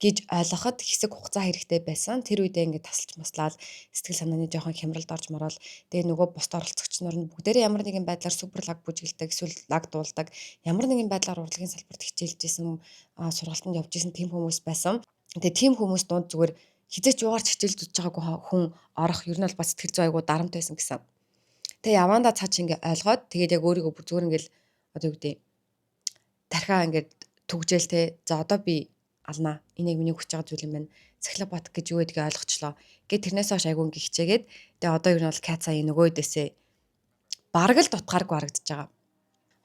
гэж ойлгоход хэсэг хугацаа хэрэгтэй байсан. Тэр үедээ ингээд тасалж маслаад сэтгэл санааны жоохон хямралд орж мороод, тэгээ нөгөө бусд оролцогч нар нь бүгдээрээ ямар нэгэн байдлаар супер лаг бүжгэлдэг, эсвэл лаг дуулдаг, ямар нэгэн байдлаар урлагийн салбарт хичээлж исэн, сургалтанд явж исэн тийм хүмүүс байсан. Тэгээ тийм хүмүүс дунд зүгээр хэзээ ч юугаар ч хичээлж үзэж байгаагүй хүн орох ер нь бол бас сэтгэл зүй айгуу дарамт байсан гэсэн. Тэгээ явандаа цаа чи ингээ ойлгоод, тэгээд яг өөрийгөө бүр зүгээр ингээл одоо юу гэдэг, тархиа ингээд түгжээл те, за одоо би алнаа. Энэ яг миний хүсэж байгаа зүйл юм байна. Сахилга бат гэж юу гэдгийг ойлгочлоо. Гэ тэрнээс хойш айгуу ингээ хичээгээд, тэгээ одоо ер нь бол Katseye нөгөө хэдээсээ бараг л дутгааргүй харагдаж байгаа.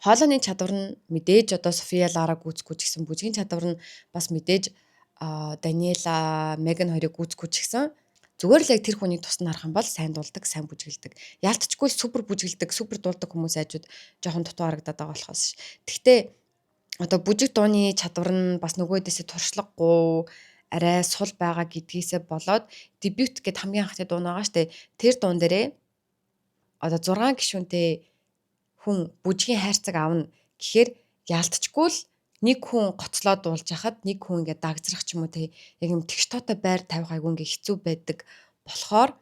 Хоолойны чадвар нь мэдээж одоо София Лара гүйцэхгүй ч гэсэн, бүжгийн чадвар нь бас мэдээж Даниэла, Меган хоёрыг гүйцэхгүй ч гэсэн, зүгээр л яг тэр хүний тусна харах юм бол сайн дуулдаг, сайн бүжгэлдэг. Яалтчгүй супер бүжгэлдэг, супер дуулдаг хүмүүс айжууд жоохон дутуу харагдаад байгаа болохоос. Тэгтээ одоо бүжиг дууны чадвар нь бас нөгөөдөөсөө туршлагагүй, арай сул байгаа гэдгийсээ болоод дебют гэд хамгийн анхны дуу байгаа штэ. Тэр дуун дээрээ одоо 6 гишүүнтэй хүн бүжгийн хайрцаг авна гэхээр яалтчгүй л нэг хүн гоцлоо дуулж хахад нэг хүн ингээд дагзрах ч юм уу те, яг юм тэгш тоотой байр тавих айгүй ингээ хэцүү байдаг болохоор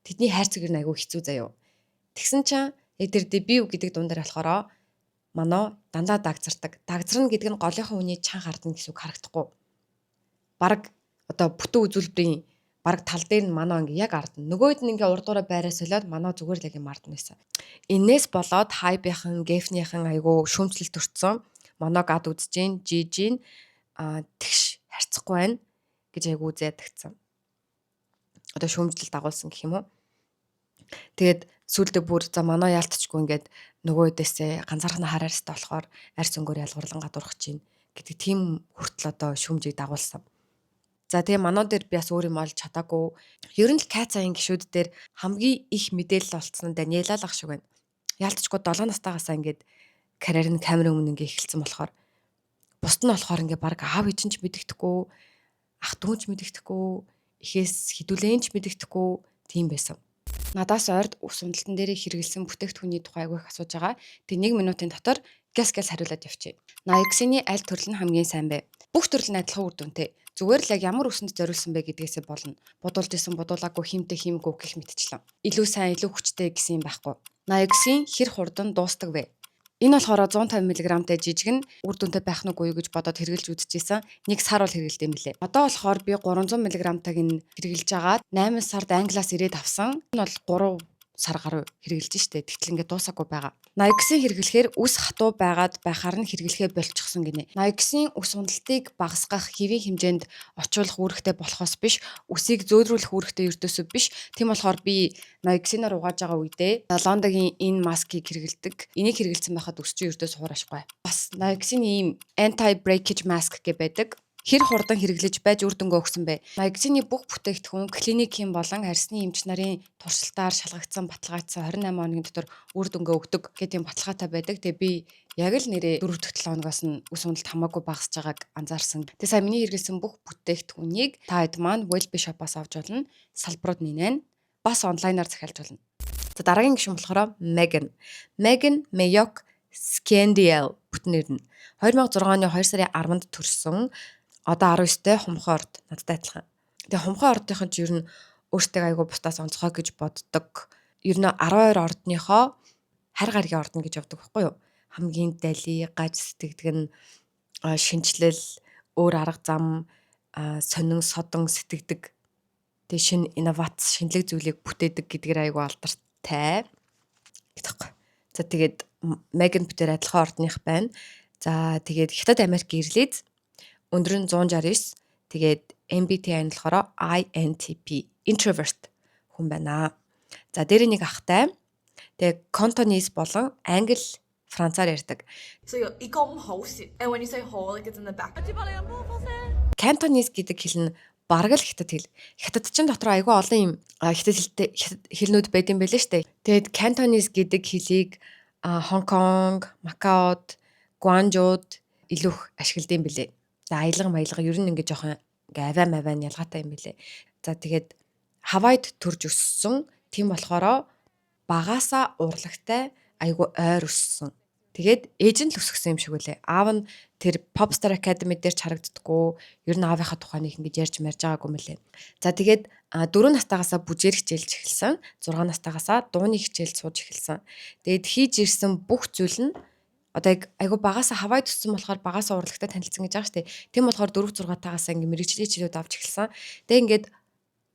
тэдний хайрцаг ер нь айгүй хэцүү заяо. Тэгсэн чинь яг тэр дебют гэдэг дуун дээр болохоор Мано дандаа дагзардаг. Дагзарна гэдэг нь голынхоо хүний чанга хардна гэсэн үг харагдахгүй. Бараг одоо бүтэн үзүүлбэрийн бараг тал дээр нь Мано ингээ яг ардна. Нөгөөд нь ингээ урдуураа байраа солиод, Мано зүгээр л яг юм ардна гэсэн. Энээс болоод HYBE-ийн, GEF-ийнхэн айгүй шүүмжлэлт өртсөн. Маног ад үзэж гин, жижин а тэгш харьцахгүй байна гэж айгүй үзээ ядагдсан. Одоо шүүмжлэл дагуулсан гэх юм уу. Тэгээд сүүлдээ бүр за Мано яалтчгүй ингээд нөгөө хэдээсээ ганцаархнаа хараар өстэй болохоор арьс өнгөөр ялгуурлан гадуурхаж чинь гэдэг тийм хүртэл одоо шүүмжийг дагуулсан. За, тэгээ Мано дээр би бас өөр юм олж чадаагүй. Ер нь л KATSEYE-ын гишүүд дээр хамгийн их мэдээлэл олцсон нь Даниэла л ах шиг байна. Яалтчгүй 7 настайгаасаа ингээд карьер нь камерын өмнө ингээ эхэлсэн болохоор, бусд нь болохоор ингээ баг аав ээж нь ч мэддэхгүй, ах дүү ч мэддэхгүй, эхээс хідүүлэн ч мэддэхгүй тийм байсан. Надаас ойрд ус уналтан дээрээ хэрэглэсэн бүтээгдэхүүний тухай айгүй их асууж байгаа. Тэг 1 минутын дотор гяс гяс хариулаад явчих. Nioxin-ы аль төрөл нь хамгийн сайн бэ? Бүх төрөл нь адилхан үр дүнтэй. Зүгээр л яг ямар үсэнд зориулсан бэ гэдгээсээ болно. Будуулж исэн, будуулаагүй, хиймтэй, хиймгүй гэх мэтчлэн. Илүү сайн, илүү хүчтэй гэсэн юм байхгүй. Nioxin хэр хурдан дуустдаг вэ? Энэ болохоор 150 мг-тай жижиг нь үр дүнтэй байх нь үгүй юу гэж бодоод хэрэглэж үзчихсэн. Нэг сар бол хэрэглэдэг юм лээ. Одоо болохоор би 300 мг-тайг нь хэрэглэж байгаа. 8 сард Англиас ирээд авсан. Энэ бол 3 сар гаруй хэрэглэж штэ. Тэгтэл ингээд дуусаагүй байгаа. Nioxin хэрэглэхээр үс хатуу байгаад байхаар нь хэрэглэхээ болчихсон гинэ. Nioxin үс уналтыг багасгах, хэвийн хэмжээнд очуулах үүрэгтэй болохоос биш, үсийг зөөлрүүлэх үүрэгтэй ердөөсөө биш. Тийм болохоор би Nioxin-аар угааж байгаа үедээ Лондагийн энэ маскыг хэрэглэдэг. Энийг хэрэглэсэн байхад үс чинь ердөөс хуурашгүй. Бас Nioxin ийм anti breakage mask гэ байдаг. Хэр хурдан хэрэглэж байж үр дүнгээ өгсөн бэ? Nioxin-ы бүх бүтээгдэхүүн клиникийн болон арьсны эмч нарын туршилтаар шалгагдсан, баталгаажсан, 28 хоногийн дотор үр дүнгээ өгдөг гэдэг юм баталгаатай байдаг. Тэгээ би яг л нэрээ 4 дахь 7 хоногоос нь үс уналт хамаагүй багасж байгааг анзаарсан. Тэгээ сая миний хэрэглэсэн бүх бүтээгдэхүүнийг та хэд маань Wellbe Shop-аас авч болно. Салбарууд нэнэ. Бас онлайнаар захиалж болно. За, дараагийн гишүүн болохоор Megan. Megan Mayock Scandiel бүтэн нэр нь. 2006 оны 2 сарын 10-нд төрсөн. Одоо 19-тэй, хумхай орд, надтай адилхан. Тэгээ хумхай ордынхон ч ер нь өөртөө айгүй бусдаас онцгой гэж боддог. Ер нь 12 ордныхоо хар гаригийн ордно гэж явдаг байхгүй юу? Хамгийн дали, гаж сэтгэдэг нь, шинэчлэл, өөр арга зам, сонин содон сэтгэдэг. Тэгээ шинэ инновац, шинэлэг зүйлийг бүтээдэг гэдгээр айгүй алдартай гэдэг. За, тэгээд Меган бид адилхан ордных байна. За, тэгээд Хятад Америк гэрлээд, өндөр нь 169. Тэгээд MBTI нь болохоор INTP, introvert хүн байна. За, дээр нэг ахтай. Тэгээ Cantonese болон англи, францаар ярьдаг. So you 咁好食 and when you say 好, like it's in the back. Cantonese гэдэг хэл нь бараг л хятад хэл. Хятад чинь дотор айгүй олон юм хятад хэлтэй хэлнүүд байд юм байлээ штэ. Тэгээд Cantonese гэдэг хэлийг Хонконг, Макаод, Гуанжууд илүү их ашигладаг юм билээ. За, аялга маялга ер нь ингээ жоохон ингээ аваа маваа нь ялгаатай юм билээ. За, тэгээд Хавайд төрж өссөн. Тийм болохоор багаасаа урлагтай айгүй ойр өссөн. Тэгээд ээж нь л өсгсөн юм шиг үлээ. Аав нь Тэр Popstar Academy дээр ч харагддаггүй. Ер нь аавынхаа тухай нэг ингэж ярьж марж байгаагүй мөлий. За, тэгээд 4 настайгаасаа бүжгээр хичээлж эхэлсэн. 6 настайгаасаа дууны хичээл сууж эхэлсэн. Тэгээд хийж ирсэн бүх зүйл нь одоо яг айгу багасаа Хавайд өссөн болохоор багасаа урлагтай танилцсан гэж байгаа шүү дээ. Тийм болохоор 4 6 тагасаа ингээ мэргэжлийн хичээлүүд авч эхэлсэн. Тэгээ ингээд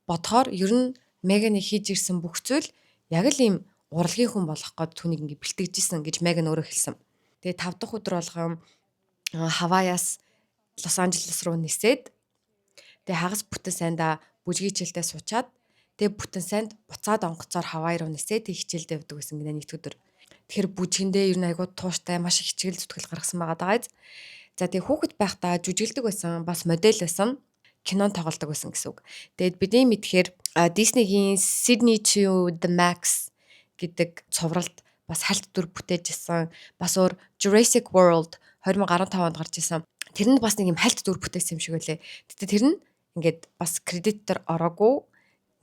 бодохоор ер нь Меганы хийж ирсэн бүх зүйл яг л ийм урлагийн хүн болох гээд түүнийг ингээ бэлтгэжсэн гэж Меган өөрөө хэлсэн. Тэгээ 5 дахь өдөр болгон Хаваяас Лос Анжелес руу нисээд, тэгээ хагас бүтэн сайндаа бүжгийн хичээлдээ суучаад, тэгээ бүтэн сайнд буцаад онгоцоор Хавай руу нисээд тэг хичээлдээ явдаг гэсэн гинэ нэг өдөр. Тэгэхээр бүжгэндээ ер нь айгуу тууштай, маш их хичээл зүтгэл гаргасан байгаа даа. За, тэгээ хүүхэд байхдаа жүжиглдэг байсан, бас модель байсан, кинон тоглодог байсан гэсэн үг. Тэгээд бидний мэдхээр Disney-гийн Sydney to the Max гэдэг цувралд бас хальт дүр бүтээж исэн. Бас өөр Jurassic World 2015 онд гарч исэн. Тэр нь бас нэг юм хальт дүр бүтээсэн юм шиг үлээ. Гэтэ тэр нь ингээд бас credit дээр ороогүй.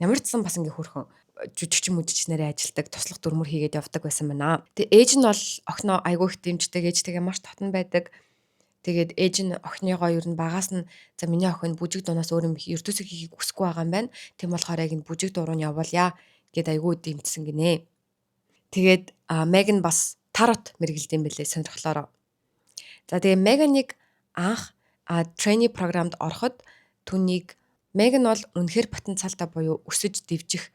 Ямар ч сан бас ингээ хөрхөн жүжигчин мүжигчнэрээ ажилтдаг, туслах дүрмөр хийгээд явдаг байсан байна. Тэгээ ээж нь бол охиноо айгүй их дэмждэг, ээжтэйгээ маш татан байдаг. Тэгээд ээж нь охиныгоо ер нь багаас нь за, миний охин бүжиг дуунаас өөр юм ертөнцийг хийхийг хүсэхгүй байгаа юм байна. Тийм болохоор яг энэ бүжиг дуу руу нь явуулъя гэд айгүй дэмжсэн гинэ. Тэгээд Меган бас тарот мэргэлдэм бэлээ сонирхлоороо. За, тэгээ Меганыг анх trainee програмд ороход түүнийг Меган бол үнэхээр потенциалтай буюу өсөж дэвжих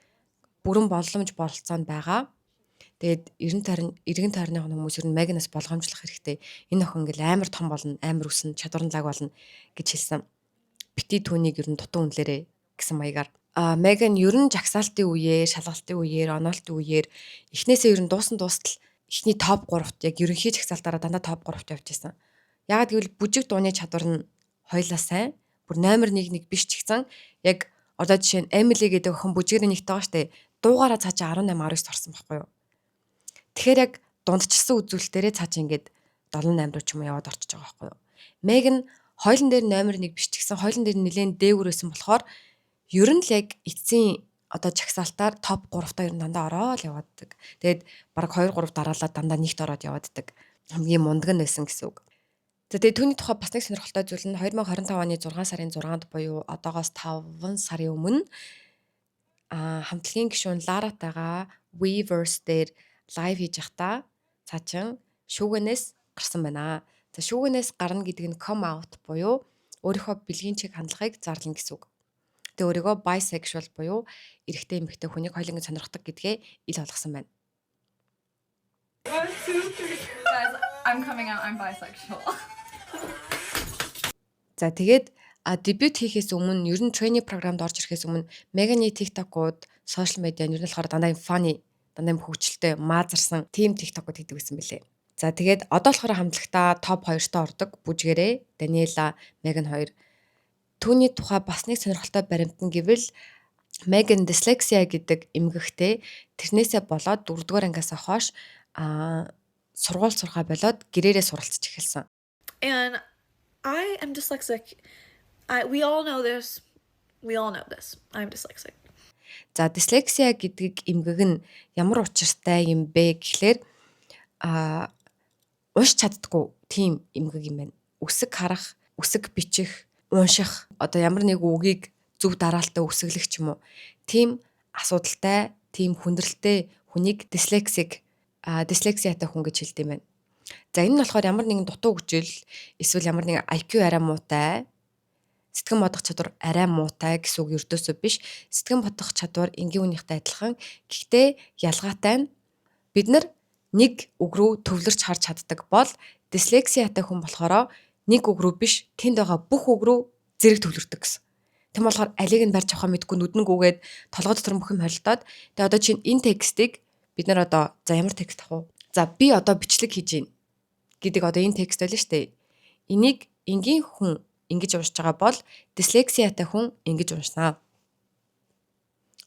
бүрэн боломж, бололцоо нь байгаа. Тэгээд 90 тойрон эргэн тойрны хүмүүс ер нь Меганаас болгоомжлох хэрэгтэй. Энэ охин ингээл амар том болно, амар өснө, чадварн лаг болно гэж хэлсэн. Бити түүнийг ер нь дутуу үнэлээрэй гэсэн маягаар. Меган ер нь жагсаалтын үеэр, шалгалтын үеэр, оноолтын үеэр эхнээсээ ер нь дуусан дуустал эхний топ 3-т, яг ерөнхий жагсаалтаараа дандаа топ 3-т явж исэн. Яагаад гэвэл бүжиг дууны чадвар нь хоёлаа сайн. Бүр номер 1 нэг биш ч гэсэн яг одоо жишээ нь Emily гэдэг охин бүжгэрээ нэгт байгаа штэ. Дуугаараа цаашаа 18 19 орсон байхгүй юу? Тэгэхээр яг дундчилсан үзүүлэлтээрээ цаашаа ингээд 7 8 руу ч юм уу яваад орчиж байгаа байхгүй юу? Меган хоёулан дээр номер 1 биш ч гэсэн хоёулан дээр нэлээд дээгүүр байсан болохоор ер нь л яг эцсийн одоо жагсаалтаар топ 3-таа ер нь дандаа ороод явааддаг. Тэгээд баг 2 3 дараалал дандаа нэгт ороод явааддаг. Хамгийн мундаг нь байсан гэсэн үг. За, тэгээд түүний тухай бас нэг сонирхолтой зүйл нь 2025 оны 6 сарын 6-нд буюу одоогоос 5 сарын өмнө хамтлагийн гишүүн Ларатайгаа Weverse дээр live хийж байхдаа цаачин шүүгэнээс гарсан байна. За, шүүгэнээс гарна гэдэг нь come out буюу өөрийнхөө бэлгийн чиг хандлагыг зарлана гэсэн үг. Тэгээ өөрийгөө bisexual буюу эрэгтэй, эмэгтэй хүнийг хоёуланг сонирхдог гэдгээ ил болгосон байна. One, two, three. Guys, I'm coming out. I'm bisexual. За, тэгээд дебют хийхээс өмнө, ер нь trainee програмд орж ирэхээс өмнө Меганы TikTok-ууд, social media нь ер нь болохоор дандаа юм funny, дандаа юм хөгжилтэй, маазарсан тийм TikTok-ууд хийдэг байсан бэлээ. За, тэгээд одоо болохоор хамтлагтаа топ 2-тоо ордог бүжгэрээ Даниэла, Меган хоёр. Түүний тухай бас нэг сонирхолтой баримт нь гэвэл Меган дислексия гэдэг эмгэгтэй, тэрнээсээ болоод дөрөвдүгээр ангиасаа хойш сургууль сурахаа болоод гэрээрээ суралцж эхэлсэн. And I am dyslexic. We all know this. We all know this. I'm dyslexic. За, дислексия гэдэг эмгэг нь ямар учиртай юм бэ гэхлээр уншиж чаддаггүй тийм эмгэг юм байна. Үсэг харах, үсэг бичих, унших, одоо ямар нэг үгийг зөв дараалтай үсэглэх ч юм уу. Тийм асуудалтай, тийм хүндрэлтэй хүнийг dyslexic дислексиатай хүн гэж хэлдэг юм байна. За, энэ нь болохоор ямар нэгэн дутуу хөгжил эсвэл ямар нэгэн IQ арай муутай, сэтгэн бодох чадвар арай муутай гэсэн үг ердөөсөө биш. Сэтгэн бодох чадвар энгийн хүнийхтэй адилхан. Гэхдээ ялгаатай нь бид нар нэг үг рүү төвлөрч харж чаддаг бол дислексиатай хүн болохоор нэг үг рүү биш, тэнд байгаа бүх үг рүү зэрэг төвлөрдөг гэсэн. Тийм болохоор алийг нь барьж авахаа мэдгүй, нүдэн гүгээд, толгой дотор бүх юм холилдоод. Тэгээ одоо чинь энэ текстийг бид нар одоо, за, ямар текст авах вэ? За, би одоо бичлэг хийж гин гэдэг одоо энэ текст байлаа шүү дээ. Энийг энгийн хүн ингэж уншиж байгаа бол дислексиатай хүн ингэж уншнаа.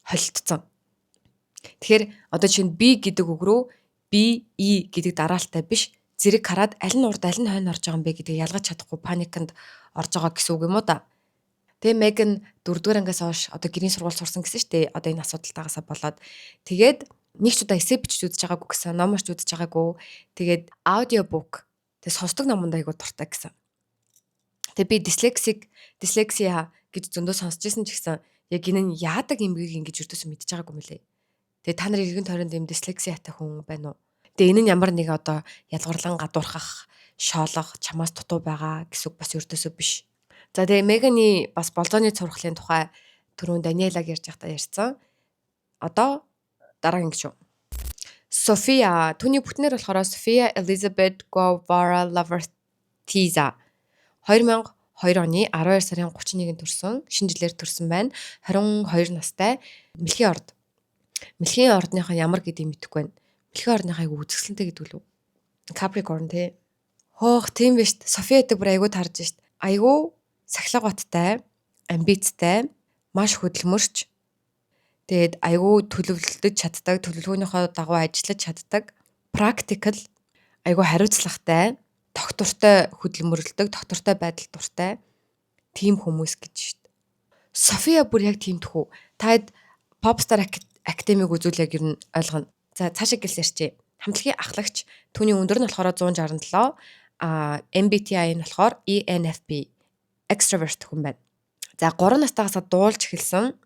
Холилдсон. Тэгэхээр одоо чинь би гэдэг үг рүү B E гэдэг дараалтай биш, зэрэг хараад аль нь урд, аль нь хойно орж байгаа юм бэ гэдгийг ялгаж чадахгүй паниканд орж байгаа гэсэн үг юм уу да. Тэгээ Меган дөрөвдүгээр ангиас хойш одоо гэрийн сургууль сурсан гэсэн шүү дээ. Одоо энэ асуудалтайгаасаа болоод тэгээд нэг ч удаа эссе бичиж үзэж байгаагүй гэсэн, ном уншиж үзэж байгаагүй. Тэгээд audiobook, тэг сонсдог номонд айгуу дуртай гэсэн. Тэгээ би dyslexic, dyslexia гэж зөндөө сонсч ирсэн ч гэсэн яг энэ нь яадаг эмгийг ингэж өртөөсөө мэдж байгаагүй мөлий. Тэгээ та нар эргэн тойронд ийм дислексиатай хүн байна уу? Тэгээ энэ нь ямар нэг одоо ялгарлан гадуурхах, шоолох, чамаас дутуу байгаа гэсэн үг бас өртөөсөө биш. За, тэгээ Меганы бас болзооны цуврахлын тухай түрүүн Даниэлаг ярьж байхдаа ярьсан. Одоо дараагийн гишүүн. София, түүний бүтнээр болохоор София Элизабет Гуавара Лавартиза, 2002 оны 12 сарын 31-нд төрсөн, шинэ жилээр төрсөн байна. 22 настай, Мэлхийн орд. Мэлхийн ордныхаа ямар гэдгийг мэдэхгүй байна. Мэлхийн ордныхаа айгу үзэсгэлэнтэй гэдэг лүү. Capricorn тий. Хөөх, тийм биш. София гэдэг бүр айгу тарж шт. Айгу сахилга баттай, амбицтай, маш хөдөлмөрч. Тэгээд айгу төлөвлөдөж чаддаг, төлөвлөгөөнийхөө дагуу ажиллаж чаддаг, practical, айгу хариуцлагатай, тогтвортой хөдөлмөрлөдөг, тогтвортой байдал дуртай тийм хүмүүс гэж шít. София бүр яг тийм тхүү. Таад Popstar Academy-г үзүүл яг ер нь ойлгоно. За, цаашаа гэлс ярьчих. Хамтлагийн ахлагч, түүний өндөр нь болохоор 167, а MBTI нь болохоор ENFP, extrovert хүн байна. За, 3 настайгаас дуулж эхэлсэн.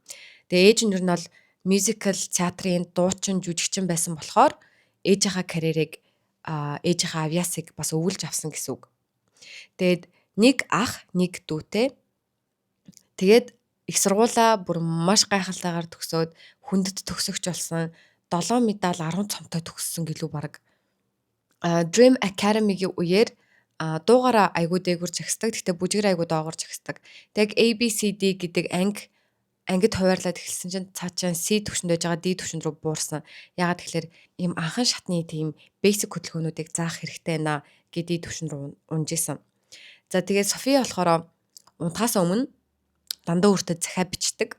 Тэгээ ээж нь ер нь бол musical театрын дуучин, жүжигчин байсан болохоор ээжийнхаа карьерийг, ээжийнхаа авьяасыг бас өвлж авсан гэсэн үг. Тэгээд нэг ах, нэг дүүтэй. Тэгээд их сургуулаа бүр маш гайхалтайгаар төгсөөд хүндэт төгсөгч болсон. 7 медаль, 10 цомтой төгссөн гэлүү баг. Dream Academy-гийн үеэр дуугаараа айгуу дээгүр жагсдаг. Гэхдээ бүжгээр айгуу доогоор жагсдаг. Тэг A B C D гэдэг анги ангид хуваарлаад эхэлсэн чинь цаа чаа C түвшинд байж байгаа D түвшинд рүү буурсан. Яагаад тэгэхээр ийм анхан шатны тийм basic хөдөлгөөнүүдийг заах хэрэгтэй байна гэдэг D түвшин рүү унжсэн. За, тэгээд София болохоор унтахаас өмнө дандаа өөртөө захиа бичдэг.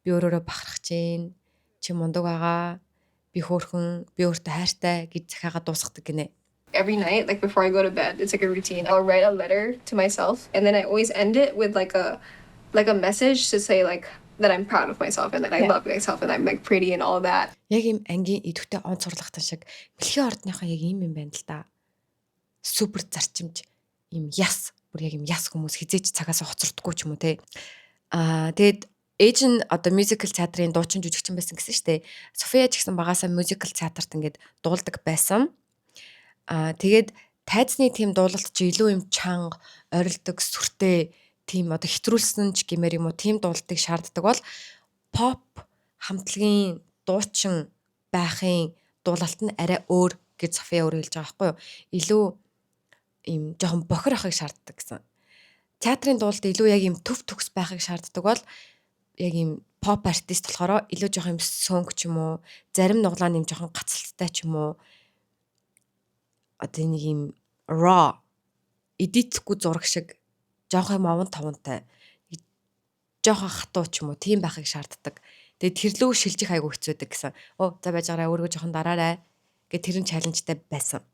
Би өөрөөрөө бахархаж гин, чи мундаг байгаа, би хөөрхөн, би өөртөө хайртай гэж захиагаа дуусгадаг гинэ. Every night, like before I go to bed, it's like a routine. I'll write a letter to myself and then I always end it with like a message to say like that I'm proud of myself and that I love myself and I'm like pretty and all that. Яг ийм ангийн идэвхтэй он цуврлагтан шиг мэлхийн ордныхоо яг ийм юм байна л да. Супер зарчимж, ийм яс, бүр яг ийм яс хүмүүс хизээч цагаас хоцордоггүй ч юм уу те. Аа, тэгээд ээж нь одоо musical театрын дуучин, жүжигчин байсан гэсэн штэ. София ч гэсэн багасаа musical театрт ингээд дуулдаг байсан. Аа, тэгээд тайзны тийм дуулалт чи илүү юм чанга, орилдог, сүртэй, тийм одоо хэтрүүлсэн ч гэмээр юм уу, тийм дуулалтыг шаарддаг бол pop хамтлагийн дуучин байхын дуулалт нь арай өөр гэж София өөрөө хэлж байгаа байхгүй юу? Илүү ийм жоохон бохир ахыг шаарддаг гэсэн. Театрын дуулалт илүү яг ийм төв төгс байхыг шаарддаг бол яг ийм pop артист болохоор илүү жоохон юм сөнгө ч юм уу, зарим нуглаа нь юм жоохон гацалттай ч юм уу, одоо нэг ийм raw, edit гүй зураг шиг жоохон юм овон товонтой, жоохон хатуу ч юм уу, тийм байхыг шаарддаг. Тэгээд тэр лүү шилжих айгу хэцүүдэг гэсэн. Оо, за, байж байгаарай, өөрийгөө жоохон дараарай гэх тэр нь challenge тай байсан.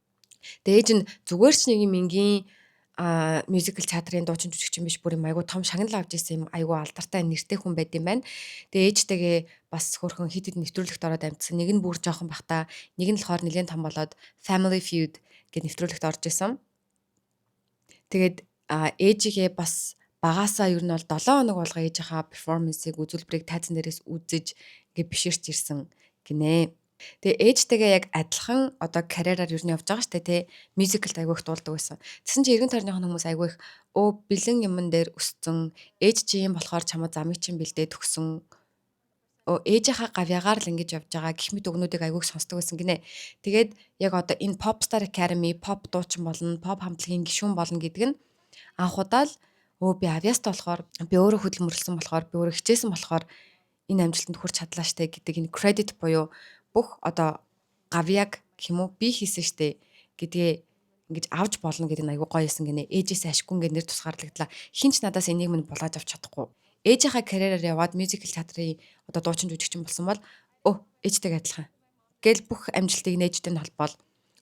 Тэгээд ээж нь зүгээр ч нэг юм энгийн musical театрын дуучин, жүжигчин биш, бүр юм айгу том шагнал авч ирсэн юм айгу алдартай нэртэй хүн байд юм байна. Тэгээ ээжтэйгээ бас хөөрхөн хэд хэд нэвтрүүлэгт ороод амжсан. Нэг нь бүр жоохон бахта, нэг нь болохоор нэлээд том болоод Family Feud гэд нэвтрүүлэгт орж исэн. Тэгээд ээжигээ бас багасаа ер нь бол 7 хоног болго ээжийнхаа performance ыг, үзүүлбэрийг тайзан дээрээс үзэж ингээ биширч ирсэн гинэ. Тэгээ ээжтэйгээ яг адилхан одоо карьераар ер нь явж байгаа штэ тий. Musical д айгүй их дуулдаг байсан. Тэгсэн чинь эргэн тойрныхын хүмүүс айгүй их өө бэлэн юмн дээр өссөн. Ээж чи юм болохоор чамаа замыг чинь бэлдээ төгсөн. Өө, ээжийнхаа гавьяагаар л ингэж явж байгаа гэх мэт үгнүүдийг айгүй их сонсдог байсан гинэ. Тэгээд яг одоо энэ Popstar Academy, pop дуучин болно, pop хамтлагийн гишүүн болно гэдэг нь анх удаа л өө би авьяастай болохоор, би өөрөө хөдөлмөрлсөн болохоор, би өөрөө хичээсэн болохоор энэ амжилтанд хүрч чадлаа штэ гэдэг энэ credit буюу бүх одоо гавьяаг гэх юм уу, би хийсэн штэ гэдгээ ингэж авч болно гэдэг нь айгүй гоё юусан гинэ. Ээжээс ашиггүй ингээд нэр тусгаарлагдлаа. Хинч надаас энийг минь булааж авч чадахгүй. Ээжийнхаа карьераар яваад musical театрын одоо дуучин, жүжигчин болсон бол өө ээжтэйгээ адилхан. Гэл бүх амжилтыг нээжтэй нь холбоол.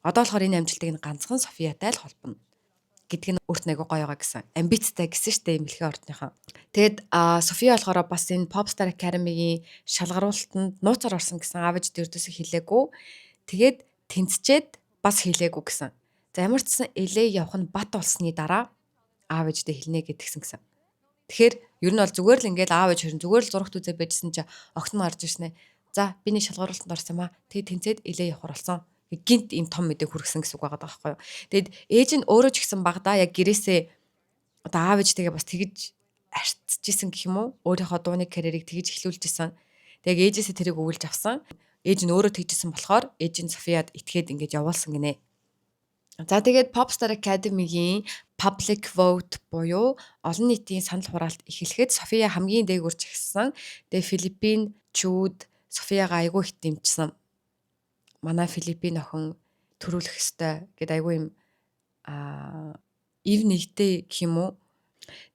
Одоо болохоор энэ амжилтыг нь ганцхан Софиатай л холбоно гэдг нь өөрт нь айгүй гоё байгаа гэсэн. Амбицтай гэсэн штэ мэлхийн ордныхоо. Тэгэд София болохоор бас энэ Popstar Academy-гийн шалгаруулалтанд нууцаар орсон гэсэн, аав ээж дэрдөөсөө хэлээгүй. Тэгээд тэнцчээд бас хэлээгүй гэсэн. За, ямар ч сан LA явах нь бат болсны дараа Аав ээждээ хэлнэ гэдгсэн гэсэн. Тэгэхээр ер нь бол зүгээр л ингээл аав ээж хоёр зүгээр л зурагт үзээ байжсэн чи охин нь гарч ирсэн ээ. За би нэг шалгаруулалтанд орсон юм аа. Тэгээ тэнцээд LA явахар болсон. Гинт ийм том мэдээ хүргэсэн гэсэн үг байгаа байхгүй юу. Тэгэд ээж нь өөрөө ч гэсэн багадаа яг гэрээсээ одоо аав ээжтэйгээ бас тэгж харьцаж исэн гэх юм уу? Өөрийнхөө дууны карьерийг тэгж эхлүүлж исэн. Тэгээ ээжээсээ тэрийг өгүүлж авсан. Ээж нь өөрөө тэгжсэн болохоор ээж нь Софияд итгээд ингэж явуулсан гинэ. За, тэгээд Popstar Academy-гийн public vote буюу олон нийтийн санал хураалт эхлэхэд София хамгийн дээгүүр чагссан. Тэгээ Филиппинчүүд Софиягаа айгүй их дэмжсэн. Манай Филиппин охин төрүүлэх ёстой гэд айгүй юм ив нэгтэй гэх юм уу.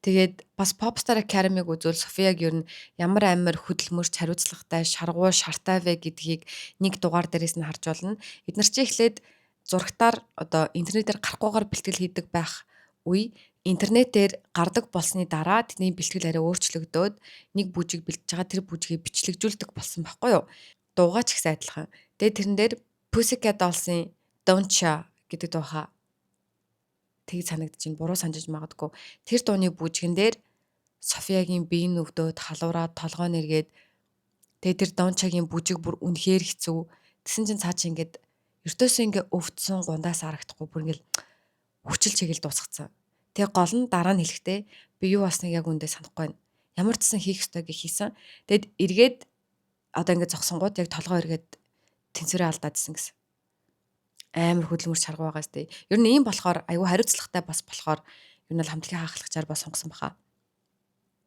Тэгээд бас Popstar Academy-г үзвэл Софияг ер нь ямар амар хөдөлмөрч, хариуцлагатай, шаргуу, шартай вэ гэдгийг нэг дугаар дээрээс нь харж болно. Эднэр чи эхлээд зурагтаар одоо интернетээр гарахгүйгээр бэлтгэл хийдэг байх үе, интернетээр гардаг болсны дараа тэдний бэлтгэл арай өөрчлөгдөөд нэг бүжиг бэлдэж байгаа, тэр бүжгийг бичлэгжүүлдэг болсон байхгүй юу? Дуугаа ч гэсэн адилхан. Тэгээд тэрэн дээр Pussycat Dolls-ын Don't Cha гэдэг дууха тэг санагдаж байна. Буруу санджиж магадгүй. Тэр дууны бүжгэн дээр Софиягийн биеийн өвдөөд халуураад толгой нэргээд, тэгээд тэр Don't Cha-гийн бүжиг бүр үнэхээр хэцүү. Тэсэн чинь цаа чи ингээд ертөөсөө ингээ өвдсөн, гундаас харагдахгүй, бүр ингээл хүчил чигээл дуусгацсан. Тэгээ гол нь дараа нь хэлэхдээ би юу болсныг яг үндэ санахгүй байна. Ямар ч сан хийх ёстойг хийсэн. Тэгэд эргээд одоо ингээ зогсонгууд яг толгой эргээд тэнцвэрээ алдаадсэн гэсэн. Амар хөдөлмөр шаргуу байгаа сте. Ер нь ийм болохоор, айгүй хариуцлагатай бас болохоор ер нь бол хамтлагийн хаахлагчаар бас сонгосон баха.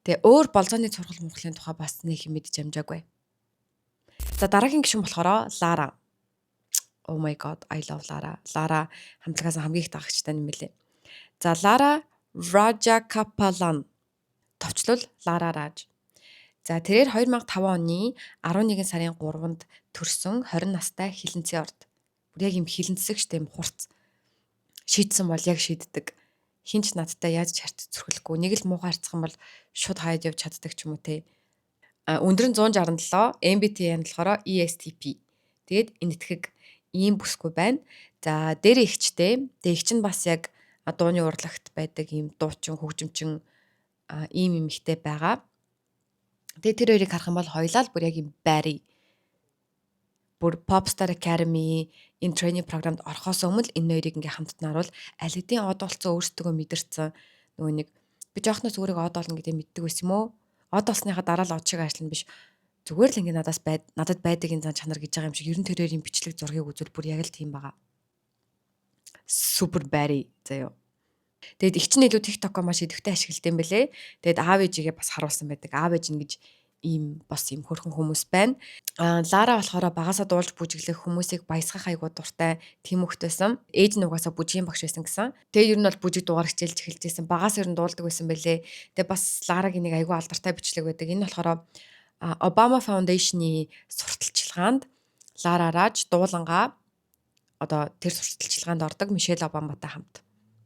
Тэгээ өөр болзооны цургал мурхлын тухай бас нэг юм мэдэж амжаагүй. За, дараагийн гишүүн болохоор Лара. Oh my god, I love Lara. Лара хамтлагаас хамгийн их дагагчтай юм билээ. За, Лара Rajakapalan. Товчлол Лара Раж. За, тэрээр 2005 оны 11 сарын 3-нд төрсөн, 20 настай, хилэнцээ орд. Бүр яг юм хилэнцсэг штэ, юм хурц. Шийдсэн бол яг шийддэг. Хинч надтай яаж ч харьц зүрхлэхгүй. Нэг л муухай харьцах юм бол шууд хаяад явж чаддаг ч юм уу те. А өндөр нь 167, MBTI нь болохоор ESTP. Тэгээд энэтхэг, ийм бүсгүй байна. За, дээр эгчтэй. Тэгээ эгч нь бас яг дууны урлагт байдаг ийм дуучин, хөгжимчин, ийм эмэгтэй байгаа. Тэгээ тэр хоёрыг харах юм бол хоёлаа л бүр яг юм baddie. Бүр Popstar Academy энэ training програмд орохоос өмнө энэ хоёрыг ингээ хамтд наруул аль хэдийн од болцсон, өөрсдөө мэдэрсэн, нөгөө нэг би жоохноос өөрийгөө од олно гэдэг мэддэг байсан юм уу? Од болсныхаа дараа л од шиг ажиллана биш. Зүгээр л ингээ надаас байд надад байдаг энэ зан чанар гэж байгаа юм шиг. Ер нь тэр хоёрын бичлэг зургийг үзвэл бүр яг л тийм байгаа. Супер baddie заяо. Тэгэд эгч нь илүү TikTok-оо маш идэвхтэй ашигладаг юм бэлээ. Тэгэд аав ээжигээ бас харуулсан байдаг. Аав ээж нь гэж ийм бас ийм хөрхөн хүмүүс байна. Аа, Лара болохоор багасаа дуулж бүжиглэх, хүмүүсийг баясгах айгуу дуртай тийм хөхт байсан. Ээж нь угаасаа бүжгийн багш байсан гэсэн. Тэгээ ер нь бол бүжиг дуугаар хичээлж эхэлж байсан. Багаас ер нь дуулдаг байсан бэлээ. Тэгээ бас Ларагийн нэг айгуу алдартай бичлэг байдаг. Энэ болохоор Obama Foundation-ы сурталчилгаанд Лара Раж дуулангаа одоо тэр сурталчилгаанд ордог Мишель Обаматай хамт.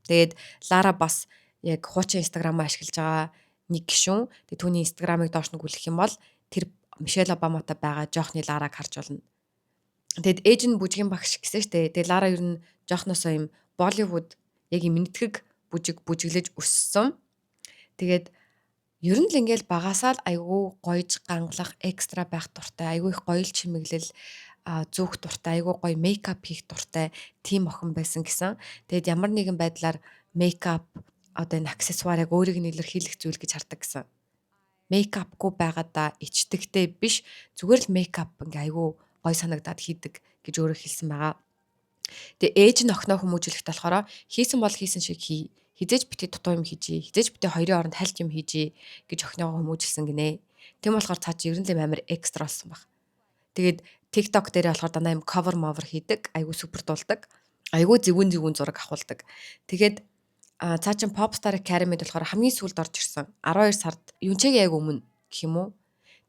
Тэгээд Лара бас яг хуучин Instagram-аа ашиглаж байгаа нэг гишүүн. Тэгээ түүний Instagram-ыг доош нь гүйлгэх юм бол тэр Мишель Обаматай байгаа жоохны Лараг харж болно. Тэгэд ээж нь бүжгийн багш гэсэн штэ. Тэгээ Лара ер нь жоохносоо юм Болливуд, яг юм энэтхэг бүжиг бүжиглэж өссөн. Тэгээд ер нь л ингээл багасаа л айгүй гоёж гангалах, экстра байх дуртай, айгүй их гоёл чимэглэл зүүх дуртай, айгүй гоё makeup хийх дуртай тийм охин байсан гэсэн. Тэгээд ямар нэгэн байдлаар makeup, одоо энэ аксессуарыг өөрийг нь илэрхийлэх зүйл гэж хардаг гэсэн. Makeup гүй байгаадаа ичдэгтэй биш, зүгээр л makeup ингээ айгүй гоё санагдаад хийдэг гэж өөрөө хэлсэн байгаа. Тэгээ ээж нь охиноо хүмүүжүүлэхдээ болохоор хийсэн бол хийсэн шиг хий. Хизээж битгий дутуу юм хийжээ. Хизээж битгий хоёрын оронд хальт юм хийжээ гэж охиноогоо хүмүүжилсэн гинэ. Тийм болохоор цаа чи ер нь л амар экстра болсон баг. Тэгээд TikTok дээр болохоор дандаа юм cover mover хийдэг, айгүй супер дуулдаг. Айгүй зөвүүн зөвүүн зураг авахулдаг. Тэгээд цаа чин Popstar Academy-д болохоор хамгийн сүүлд орж ирсэн. 12 сард, Юнчегийн яг өмнө гэх юм уу.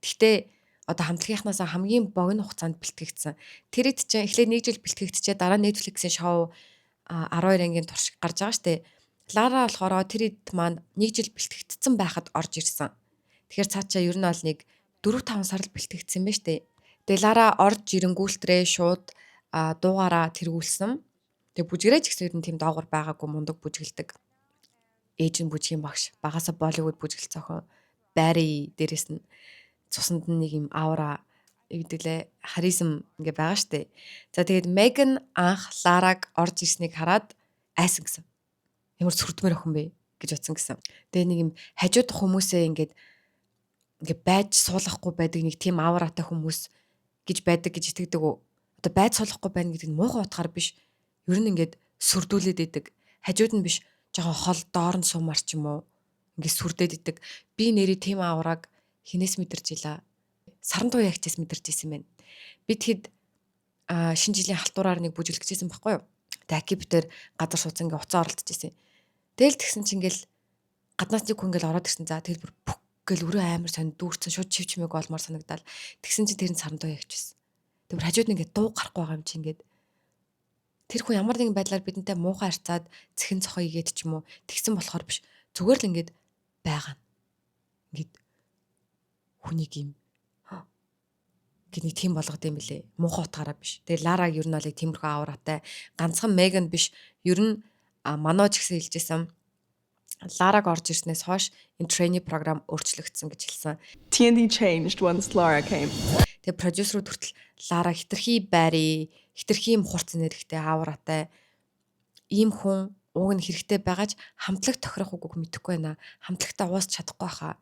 Тэгтээ одоо хамтлагийнхнаасаа хамгийн богино хугацаанд бэлтгэгдсэн. Тэр хэд чинь эхлээд нэг жил бэлтгэгдчихээ, дараа Netflix-ийн шоу 12 ангийн турш гарч байгаа штэ. Лара болохоор тэр хэд маань нэг жил бэлтгэгдсэн байхад орж ирсэн. Тэгэхээр цаачаа ер нь бол нэг 4 5 сар л бэлтгэгдсэн байх штэ. Тэгээ Лара орж ирэнгүүлтрээ шууд дуугаараа тэргүүлсэн. Тэгээ бүжгэрээ ч гэсэн ер нь тийм доогуур байгаагүй, мундаг бүжгэлдэг. Ээж нь бүжгийн багш, багасаа Болливуд бүжиглэсэн охин. Бари дээрэс нь цуснд нь нэг юм аура юу гэдэг лээ, харизм ингээ байгаа штэ. За, тэгээд Меган анх Лараг орж ирснийг хараад айсан гэсэн. Ямар сүрдмээр охин бэ гэж бодсон гэсэн. Тэгээ нэг юм хажуудах хүмүүсээ ингээд ингээд байж суулгахгүй байдаг нэг тийм ауратай хүмүүс гэж байдаг гэж итгэдэг үү? Одоо байж суулгахгүй байна гэдэг нь муухай утгаар биш. Ер нь ингээд сүрдүүлээд идэг. Хажууд нь биш, жоохон хол доор нь суумар ч юм уу. Ингээд сүрдээд идэг. Би нэрээ тийм аураг хинээс мэдэрч илаа. Саран туяагчээс мэдэрч исэн байна. Би тэгэхэд шинэ жилийн халтураар нэг бүжиглэжсэн байхгүй юу? Тэгээ аки битэр газар суудсан, ингээ уцаа оролдож исэн. Тэгэл тэгсэн чинь ингээл гаднаас нэг хүн ингээл ороод ирсэн. За, тэгэл бүр пүк гэл өрөө амар сонь дүүрсэн, шууд чив чимээг олмоор санагдал. Тэгсэн чинь тэр нь саран туяагч байсан. Тэр хажууд нь ингээд дуу гарахгүй байгаа юм чи ингээд тэр хүн ямар нэгэн байдлаар бидэнтэй муухай харьцаад цэхэн цохоо игээд ч юм уу тэгсэн болохоор биш. Зүгээр л ингээд байгаа нь. Ингээд хүнийг юм гэд нэг тийм болгод юм билэ. Муухай утгаараа биш. Тэгээ Лараг ер нь бол яг тиймэрхүү ауратай. Ганцхан Меган биш. Ер нь Мано ч гэсэн хэлжсэн. Лараг орж ирснээс хойш энэ trainee program өөрчлөгдсөн гэж хэлсэн. TND changed once Lara came. Тэгээ продюсерүүд хүртэл Лара хитрхи байри, хитрхи юм хурц энергитэй, ауратай ийм хүн уг нь хэрэгтэй байгаач хамтлаг тохирох үгүйг мэдэхгүй байна. Хамтлагтаа уусч чадахгүй хаа.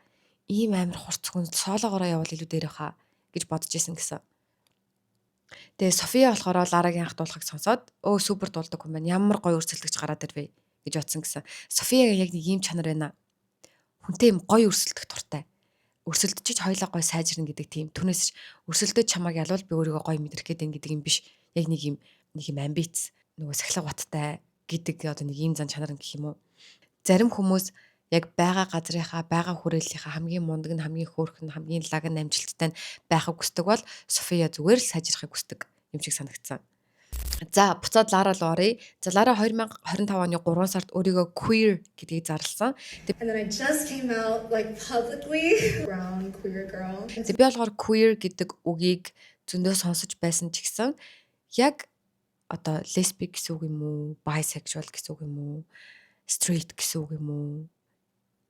Ийм амар хурц хүн solo гоороо явбал илүү дээр хаа гэж бодож исэн гэсэн. Тэгээ София болохоор Ларагийн анх дуулахыг сонсоод өө, супер дуулдаг хүн байна. Ямар гоё өрсөлдөгч гараад ирвэ гэж бодсон гэсэн. Софиягийн яг нэг ийм чанар байна. Хүнтэй юм гоё өрсөлдөх дуртай. Өрсөлдөж хоёлаа гоё сайжирна гэдэг тийм. Түүнээс өрсөлдөж чамайг ялвал би өөрийгөө гоё мэдрэх гээд гэдэг юм биш. Яг нэг юм амбиц, нөгөө сахилга баттай гэдэг одоо нэг ийм зан чанар гэх юм уу. Зарим хүмүүс яг байгаа газрынхаа, байгаа хүрээллийнхаа хамгийн мундаг нь, хамгийн хөөрхөн нь, хамгийн лаг нь, амжилттай нь байхыг хүсдэг бол София зүгээр л сайжрахыг хүсдэг юм шиг санагдсан. За, буцаад Лара руу оръё. За, Лара 2025 оны 3 сард өөрийгөө queer гэдгийг зарласан. And then I just came out like publicly, brown queer girl. Тэгээ би болохоор queer гэдэг үгийг зөндөө сонсож байсан ч гэсэн яг одоо лесби гэсэн үг юм уу, bisexual гэсэн үг юм уу, straight гэсэн үг юм уу,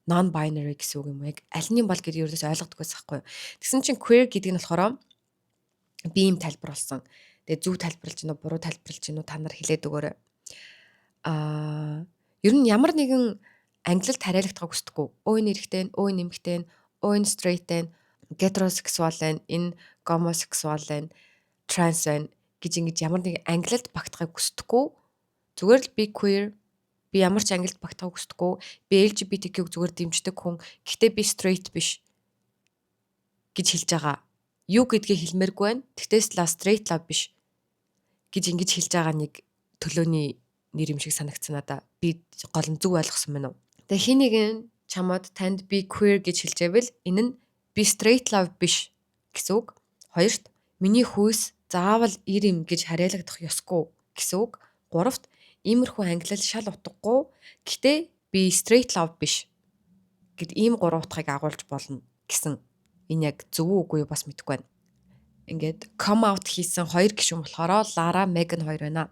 non binary гэсэн үг юм уу? Яг аль нь бол гэдэг ерөөсөй ойлгодог байсан байхгүй юу. Тэгсэн чинь queer гэдэг нь болохоор би ийм тайлбар болсон. Тэгээ зөв тайлбарлаж гинүү, буруу тайлбарлаж гинүү, та нар хэлээд өгөөрэй. Ер нь ямар нэгэн ангилалд тариалагдахыг хүсдэггүй. Өө, энэ эрэгтэй, өө, энэ эмэгтэй, өө, энэ straight, heterosexual байна, энэ гомосексуал байна, транс байна гэж ингэж ямар нэгэн ангилалд багтахыг хүсдэггүй. Зүгээр л би queer, би ямар ч ангилалд багтахыг хүсдэггүй. Би LGBTQ-г зүгээр дэмждэг хүн. Гэхдээ би straight биш гэж хэлж байгаа. Юу гэдгийг хэлмээргүй байна. Тэгтээс ла straight love биш гэж ингэж хэлж байгаа нэг төлөөний нэр юм шиг санагдсан надаа. Би гол нь зөв ойлгосон байна уу? Тэгээ хин нэгэн чамд танд би queer гэж хэлжээвэл энэ нь би straight love биш гэсэн үг. Хоёрт, миний хүйс заавал эр эм гэж харьяалагдах ёсгүй гэсэн үг. Гуравт, иймэрхүү ангилал шал утгагүй. Гэхдээ би straight love биш гэд ийм гурван утгыг агуулж болно гэсэн. Энэ яг зөв үгүй юу, бас мэдэхгүй байна. Ингээд come out хийсэн хоёр гишүүн болохоор Лара, Меган хоёр байна.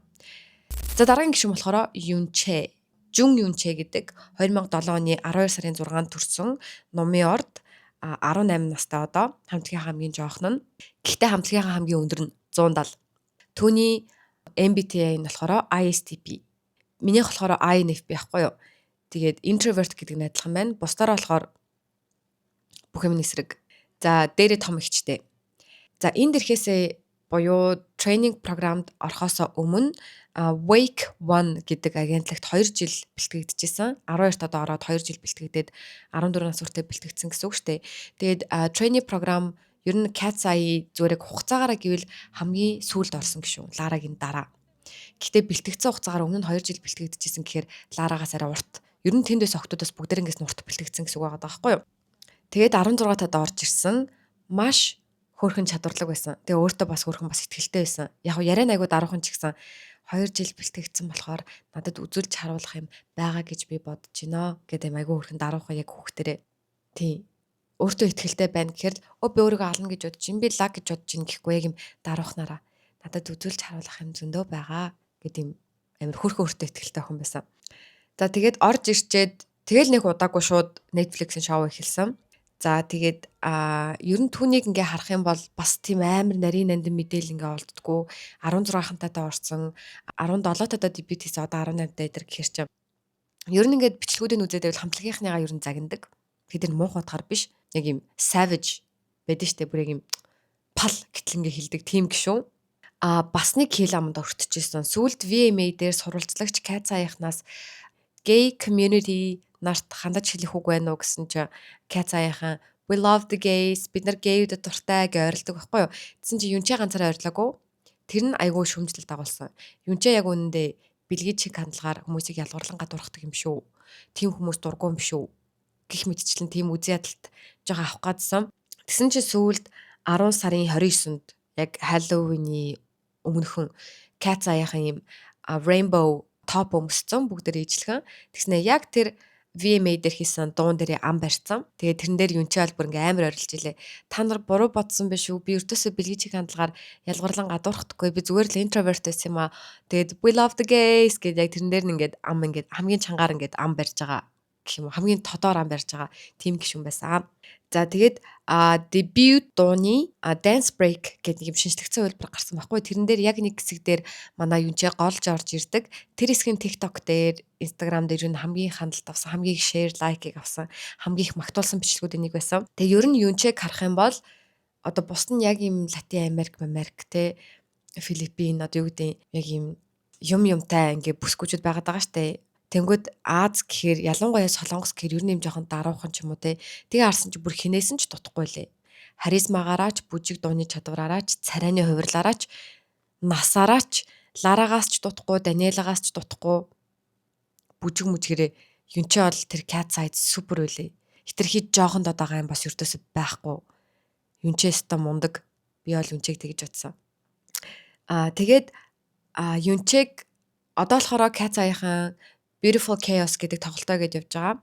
За, дараагийн гишүүн болохоор Юнчэ. Жун Юнчэ гэдэг 2007 оны 12 сарын 6-нд төрсэн, Нумын орд, 18 настай, одоо хамтлагийн хамгийн жоохон нь. Гэхдээ хамтлагийн хамгийн өндөр нь 170. Түүний MBTI нь болохоор ISTP. Минийх болохоор INFP байхгүй юу? Тэгээд introvert гэдэг нь адилхан байна. Бусдаараа болохоор бүх юм эсрэг. За, дээрээ том эгчтэй. За, энэ дэрхээсээ буюу training програмд орохоос өмнө Wake One гэдэг агентлагт 2 жил бэлтгэгдэжсэн. 12 тад ороод 2 жил бэлтгэгдээд 14 нас хүртэл бэлтгэгдсэн гэсэн үг шүү дээ. Тэгээд training program ер нь KATSEYE зүгээр хугацаагаараа гэвэл хамгийн сүүлд орсон гишүүн Ларагийн дараа. Гэхдээ бэлтгэгдсэн хугацаагаар өмнө нь 2 жил бэлтгэгдэжсэн гэхээр Ларагаас арай урт. Ер нь тэндээс охтуудаас бүгдээрнгээс нь урт бэлтгэгдсэн гэсэн үг байгаа байхгүй юу? Тэгээд 16 тад орж ирсэн, маш хөөрхөн чадварлаг байсан. Тэгээ өөртөө бас хөөрхөн бас итгэлтэй байсан. Яг нь яриа айгу даруухан ч гэсэн 2 жил бэлтгэгдсэн болохоор надад үзүүлж харуулах юм байгаа гэж би бодож байна гэдэг юм, айгу хөөрхөн даруухан яг хүүхдэрээ. Тийм. Өөртөө итгэлтэй байна гэхээр өө, би өөрийгөө ална гэж бодож чинь, би лаг гэж бодож чинь гэхгүй, яг юм даруухнараа надад үзүүлж харуулах юм зөндөө байгаа гэдэг юм амар хөөрхөн өөртөө итгэлтэй охин байсан. За, тэгээд орж ирчээд Тэгэл нэг удаагүй шууд Netflix-ийн шоу эхэлсэн. За, тэгээд ер нь түүнийг ингээ харах юм бол бас тийм амар нарийн нандин мэдээлэл ингээ олддоггүй. 16 таатай орсон, 17 таатай дебют хийсэн, одоо 18 таа дээр гэхэр чинь ер нь ингээд бичлэгүүдийг үзээд байвал хамтлагийнхныгаа ер нь загнадаг. Тэд нар муухай утгаар биш. Яг юм savage байдаг штэ, бүр яг юм пал гэтэл ингээ хилдэг тийм гишүүн. Бас нэг хэл аманд өртөжсэн. Сүүлд VMA дээр сурвалжлагч Katseye-хнаас gay community нарт хандаж хэлэх үг байна уу гэсэн чинь Katseye-хан "We love the gays", бид нар гейүүдэд дуртай гэж ойролдог байхгүй юу. Тэгсэн чинь Юнчээ ганцаараа ойрлоогүй. Тэр нь айгүй шүүмжлэл дагуулсан. Юнчээ яг үнэндээ бэлгийн чиг хандлагаар хүмүүсийг ялгуурлан гадуурхдаг юм шүү. Тийм хүмүүс дургүй юм шүү гэх мэтчлэн тийм үзэн ядалт жоохон авах гадсан. Тэгсэн чинь сүүлд 10 сарын 29-нд яг Halloween-ий өмнөхөн Katseye-хан ийм rainbow топ өмссөн, бүгдээр ижлэгэн. Тэгснэ яг тэр VMA дээр хийсэн дуун дээрээ ам барьсан. Тэгээд тэрэн дээр Юнчээ бол бүр ингээ амар орилж илээ. "Та нар буруу бодсон биш үү? Би ердөөсөө бэлгийн чиг хандлагаар ялгуурлан гадуурхдаггүй. Би зүгээр л introvert байсан юм аа. Тэгээд we love the gays" гэдэг яг тэрэн дээр нь ингээд ам ингээд хамгийн чангаар ингээд ам барьж байгаа гэх юм уу, хамгийн тодоор ам барьж байгаа тийм гишүүн байсан. За, тэгээд дебют дууны dance break гэдэг нэг юм шинэчлэгдсэн хувилбар гарсан байхгүй. Тэрэн дээр яг нэг хэсэг дээр манай Юнчээ голж орж ирдэг. Тэр хэсэг нь TikTok дээр, Instagram дээр юу хамгийн хандлт авсан, хамгийн их share, like-ыг авсан, хамгийн их магтуулсан бичлэгүүдийн нэг байсан. Тэгээ ер нь Юнчээг харах юм бол одоо бусд нь яг юм Латин Америк, Америк те, Филиппин, одоо юу гэдэг, яг юм юм юмтай ингээ бүсгүүчүүд байгаад байгаа штэ. Тэнгүүд Ази гэхээр, ялангуяа Солонгос гэхээр ер нь юм жоохон даруухан ч юм уу те. Тэгээ харсан чи бүр хинээс нь ч дутахгүй лээ. Харизмагаараа ч, бүжиг дууны чадвараараа ч, царайны хувирлаараа ч, насаараа ч, Ларагаас ч дутахгүй, Даниэлагаас ч дутахгүй. Бүжиг мүжгэрээ Юнчээ бол тэр Katseye супер үлээ. Хитрхи жоохон дод байгаа юм бас ердөөсөө байхгүй. Юнчээ өстой мундаг. Би бол Юнчээг тэгж бодсон. Тэгээд Юнчээг одоо болохоор Katseye-хан Beautiful Chaos гэдэг тоглолтоо гэж явж байгаа.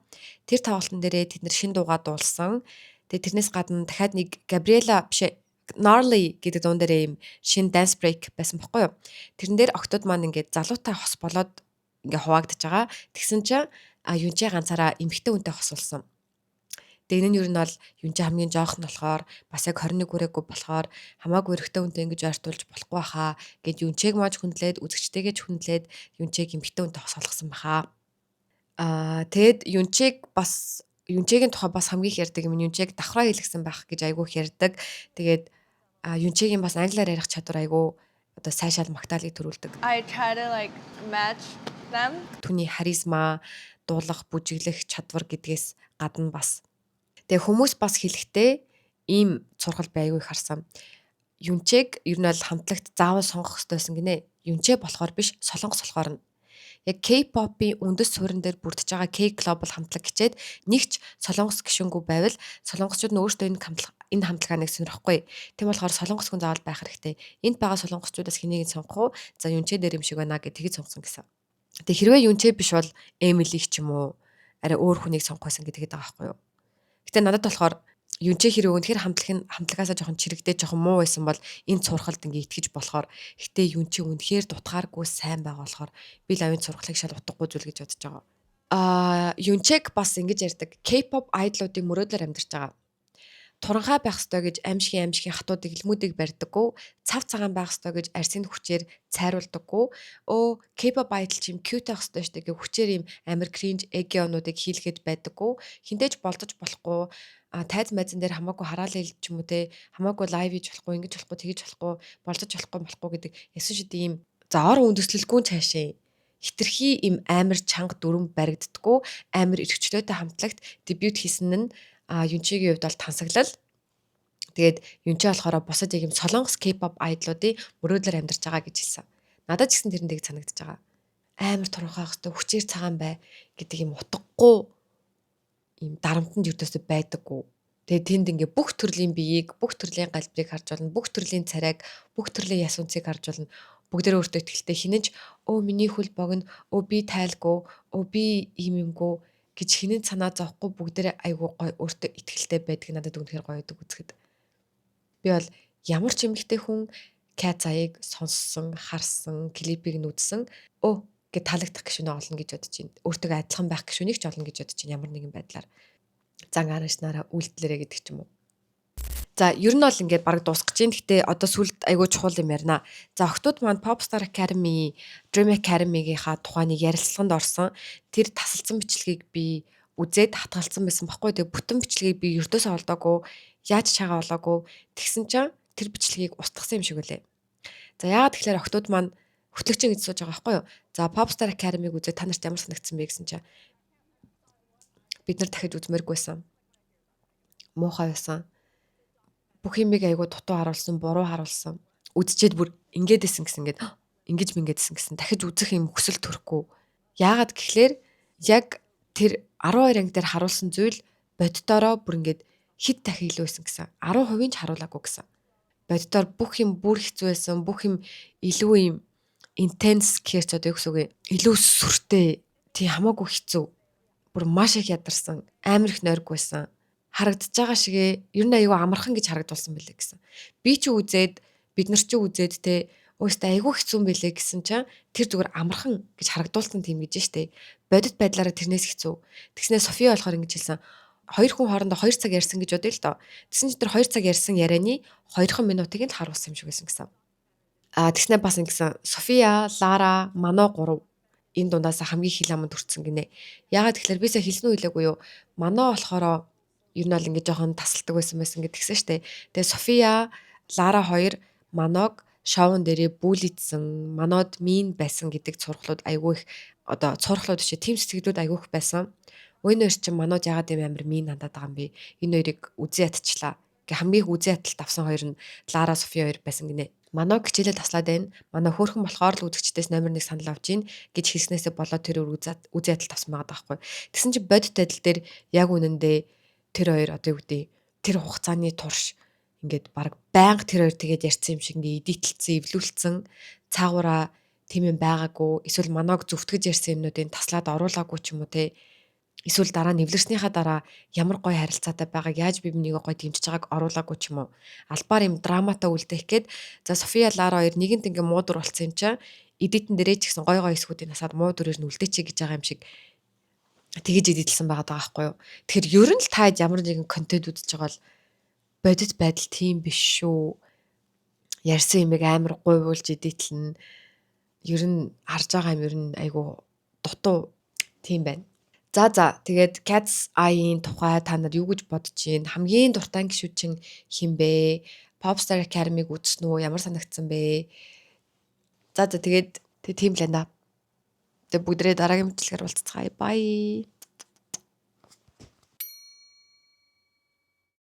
Тэр тоглолтын дээрээ тэд нэр шинэ дуугаа дуулсан. Тэгээ тэрнээс гадна дахиад нэг Gabriela биш, Gnarly гэдэг дуун дээрээ юм шинэ dance break байсан бохгүй юу. Тэрэн дээр октод маань ингээд залуутай хос болоод ингээ хуваагдаж байгаа. Тэгсэн чинь Юнчээ ганцаараа эмэгтэй хүнтэй хосуулсан. Тэгээ энэ нь ер нь бол Юнчээ хамгийн жоох нь болохоор, бас яг 21 хүрээгүй болохоор хамаагүй эрэгтэй хүнтэй ингэж ойртуулж болохгүй баха гэд Юнчээг мааж хүндлээд, үзэгчтэйгээ ч хүндлээд Юнчээг эмэгтэй хүнтэй хос болгосон баха. Тэгэд Юнчээг бас, Юнчэгийн тухай бас хамгийн их ярьдаг юм Юнчээг давхраа хэлгэсэн байх гэж айгүй их ярьдаг. Тэгээд Юнчэгийн бас англиар ярих чадвар айгүй одоо сайшаал магтаалыг төрүүлдэг. I try to like match them. Түүний харизма, дуулах, бүжиглэх чадвар гэдгээс гадна бас. Тэгээ хүмүүс бас хэлэхдээ ийм цургал байггүй харсан. Юнчээг ер нь бол хамтлагт заавал сонгох хэрэгтэй байсан гинэ. Юнчээ болохоор биш, Солонгос болохоор нь. Яг K-pop-ийн үндэс суурин дээр бүрдэж байгаа K Global хамтлаг хичээд нэгч Солонгос гишүүнгүй байвал солонгосчууд нь өөрсдөө энэ хамтлагаа нэг сонирхохгүй. Тийм болохоор Солонгос хүн заавал байх хэрэгтэй. Энд байгаа солонгосчуудаас хэнийг нь сонгох уу? За, Юнчээ дээр юм шиг байна гэж тэгж сонгосон гэсэн. Тэгээ хэрвээ Юнчээ биш бол Эмилиг ч юм уу, арай өөр хүнийг сонгох байсан гэдэг байгаа байхгүй юу? Гэтэ надад болохоор Юнчээ хэрэг үнэхээр хамтлаг нь хамтлагаасаа жоохон чирэгдээ, жоохон муу байсан бол энэ цурхалд ингээ итгэж болохоор, гэтээ Юнчээ үнэхээр дутгааргүй сайн байгаа болохоор би л авийн цурхлыг шал утгагүй зүйл гэж бодож байгаа. Юнчэг бас ингэж ярьдаг. K-pop idol-уудын мөрөөдлөөр амьдарч байгаа. Туранхай байх ёстой гэж аймшгийн аймшгийн хатуу дэглэмүүдийг барьдаггүй, цав цагаан байх ёстой гэж арьсыг хүчээр цайруулдаггүй. Өө, K-pop idol ч юм cute байх ёстой штэ гэх хүчээр юм амар cringe эгионуудыг хийлгээд байдаггүй. Хинтээж болдож болохгүй, тайз майзан дээр хамаагүй хараалал ч юм уу те, хамаагүй live хийж болохгүй, ингэж болохгүй, тэгэж болохгүй, болзож болохгүй болохгүй гэдэг ясан шид ийм за ор үндэслэлгүй цаашаа хитрхи им амар чанга дүрм баригддаггүй, амар эрхчлөөтэй хамтлагт дебют хийсэн нь Юнчигийн хувьд бол тансаглал. Тэгээд Юнчи болохоор бусад яг юм Солонгос K-pop idol-уудын мөрөөдлөөр амьдарч байгаа гэж хэлсэн. Надад ч гэсэн тэрэн дэг санагдаж байгаа. Амар туранхай байх хэвээр, хүчээр цагаан бай гэдэг юм утгагүй юм дарамтанд ердөөсөө байдаггүй. Тэгээ тэнд ингээ бүх төрлийн биеийг, бүх төрлийн галбирыг харж болно, бүх төрлийн царайг, бүх төрлийн яс үнцийг харж болно. Бүгдээрээ өөртөө ихтэй хинэж өө миний хөл богино, өө би тайлгүй, өө би ийм юмгүй гэж хинэн санаа зовхгүй, бүгдээрээ айгүй гоё өөртөө ихтэй байдаг, надад үнэхээр гоё байдаг үзэхэд. Би бол ямар ч эмэгтэй хүн Katseye-г сонссон, харсан, клипийг нь үзсэн. Өө Ингээд таалагдах гишүүнээ олно гэж бодож байна. Өөртөө адилхан байх гишүүнийг ч олно гэж бодож байна ямар нэгэн байдлаар. Зан араншнараа үйлдэлээрэ гэдэг ч юм уу. За, ер нь бол ингээд бараг дуусгах чинь. Гэхдээ одоо сүүлд айгүй чухал юм ярина. За, охтууд маань Popstar Academy, Dream Academy-гийнхаа тухай нэг ярилцлаганд орсон. Тэр тасалсан бичлэгийг би үзээд хатгалцсан байсан баггүй. Тэгээ бүтэн бичлэгийг би ердөөсөө олдоогүй. Яаж чагаа олоогүй. Тэгсэн чинь тэр бичлэгийг устгасан юм шиг үлээ. За, яагаад тэгэхээр охтууд маань хөтлөгчийн гэж сууж байгаа байхгүй юу? За, Popstar Academy-г үзээд та нарт ямар санагдсан бэ гэсэн чинь бид нар дахиж үзмээргүйсэн. Муухай байсан, бүх юмыг айгу дутуу харуулсан, буруу харуулсан. Үзчихэд бүр ингээд исэн гэсэн, ингээд ингэж мингээдсэн гэсэн, дахиж үзэх юм хүсэл төрөхгүй. Яагаад гэхлээр яг тэр 12 анги дээр харуулсан зүйл боддороо бүр ингээд хэд дахин илүү байсан гэсэн. 10% ч харуулаагүй гэсэн. Боддоор бүх юм бүр хэцүү байсан, бүх юм илүү юм intense гэхэр ч одоо юу гэсэн үг вэ? Илүү сүртэй, тий, хамаагүй хэцүү. Бүр маш их ядарсан, амар их нойргүй байсан, харагдаж байгаа шигээ ер нь аюу амархан гэж харагдуулсан байлээ гэсэн. Би ч үзээд, бид нар ч үзээд те, өөстөө айгүй хэцүү юм байлээ гэсэн чинь тэр зүгээр амархан гэж харагдуулсан тийм гэж штэ. Бодит байдлаараа тэрнээс хэцүү. Тэгснээ София болохоор ингэж хэлсэн. Хоёр хүн хоорондоо 2 цаг ярьсан гэж бодъё л доо. Тэгсэн чинь тэр 2 цаг ярьсан ярианы 2 минутыг нь л харуулсан юм шиг байсан гэсэн. А тэгснээ бас ингэсэн: София, Лара, Мано гурав энэ дундаас хамгийн хил аманд хүртсэн гинэ. Яагаад тэгэхээр би сая хэлсэн үү хэлээгүй юу? Мано болохоор ер нь бол ингэж жоохон тасалдаг байсан байсан гэдгсэн штэ. Тэгээ София, Лара хоёр Маног шоун дээрээ bully дсэн, Манод mean байсан гэдэг цувралууд айгүй их, одоо цувралууд биш, тийм сэтгэлдүүд айгүй их байсан. Энэ хоёр чинь Манод яагаад юм амар mean хандаад байгаа юм бэ? Энэ хоёрыг үзэн ятчлаа. Гэ хамгийн их үзэн яталт авсан хоёр нь Лара, София хоёр байсан гинэ. Маног хичээлээ таслаад байна. Манай хөөрхөн болохоор л үзэгчдээс номер 1 санал авч ийн гэж хэлснээсээ болоод тэр үзэн ядалт авсан байгаа байхгүй. Тэгсэн чинь бодит байдал дээр яг үнэндээ тэр хоёр одоо юу гэдэг, тэр хугацааны турш ингээд баг байнга тэр хоёр тэгээд ярьсан юм шиг ингээд edit элсэн, эвлүүлсэн, цаагаараа тийм юм байгаагүй. Эсвэл Маног зүвтгэж ярьсан юмнуудыг таслаад оруулаагүй ч юм уу те. Эсвэл дараа нь эвлэрснийхаа дараа ямар гоё харилцаатай байгааг, яаж бие бинийгээ гоё дэмжиж байгааг оруулаагүй ч юм уу. Албаар юм драматай үлдээх гээд, за, София, Лара хоёр нэгэнт ингээ муу дүр болсон юм чинь edit эн дээрээ ч гэсэн гоё гоё хэсгүүдийг насаад муу дүрээр нь үлдээчихье гэж байгаа юм шиг тэгэж edit элсэн байгаа даа байхгүй юу. Тэгэхээр ер нь л та ямар нэгэн контент үзэж байгаа бол бодит байдал тийм биш шүү. Ярьсан юмыг амар гуйвуулж edit элнэ. Ер нь харж байгаа юм ер нь айгу дутуу тийм байна. За, тэгээд KATSEYE-ийн тухай та нар юу гэж бодож байна? Хамгийн дуртай гишүүд чинь хэн бэ? Popstar Academy-г үзсэн үү? Ямар санагдсан бэ? За, тэгээд тийм л байна. Тэгээд бүгдээ дараагийн бичлэгээр уулзацгаая. Bye.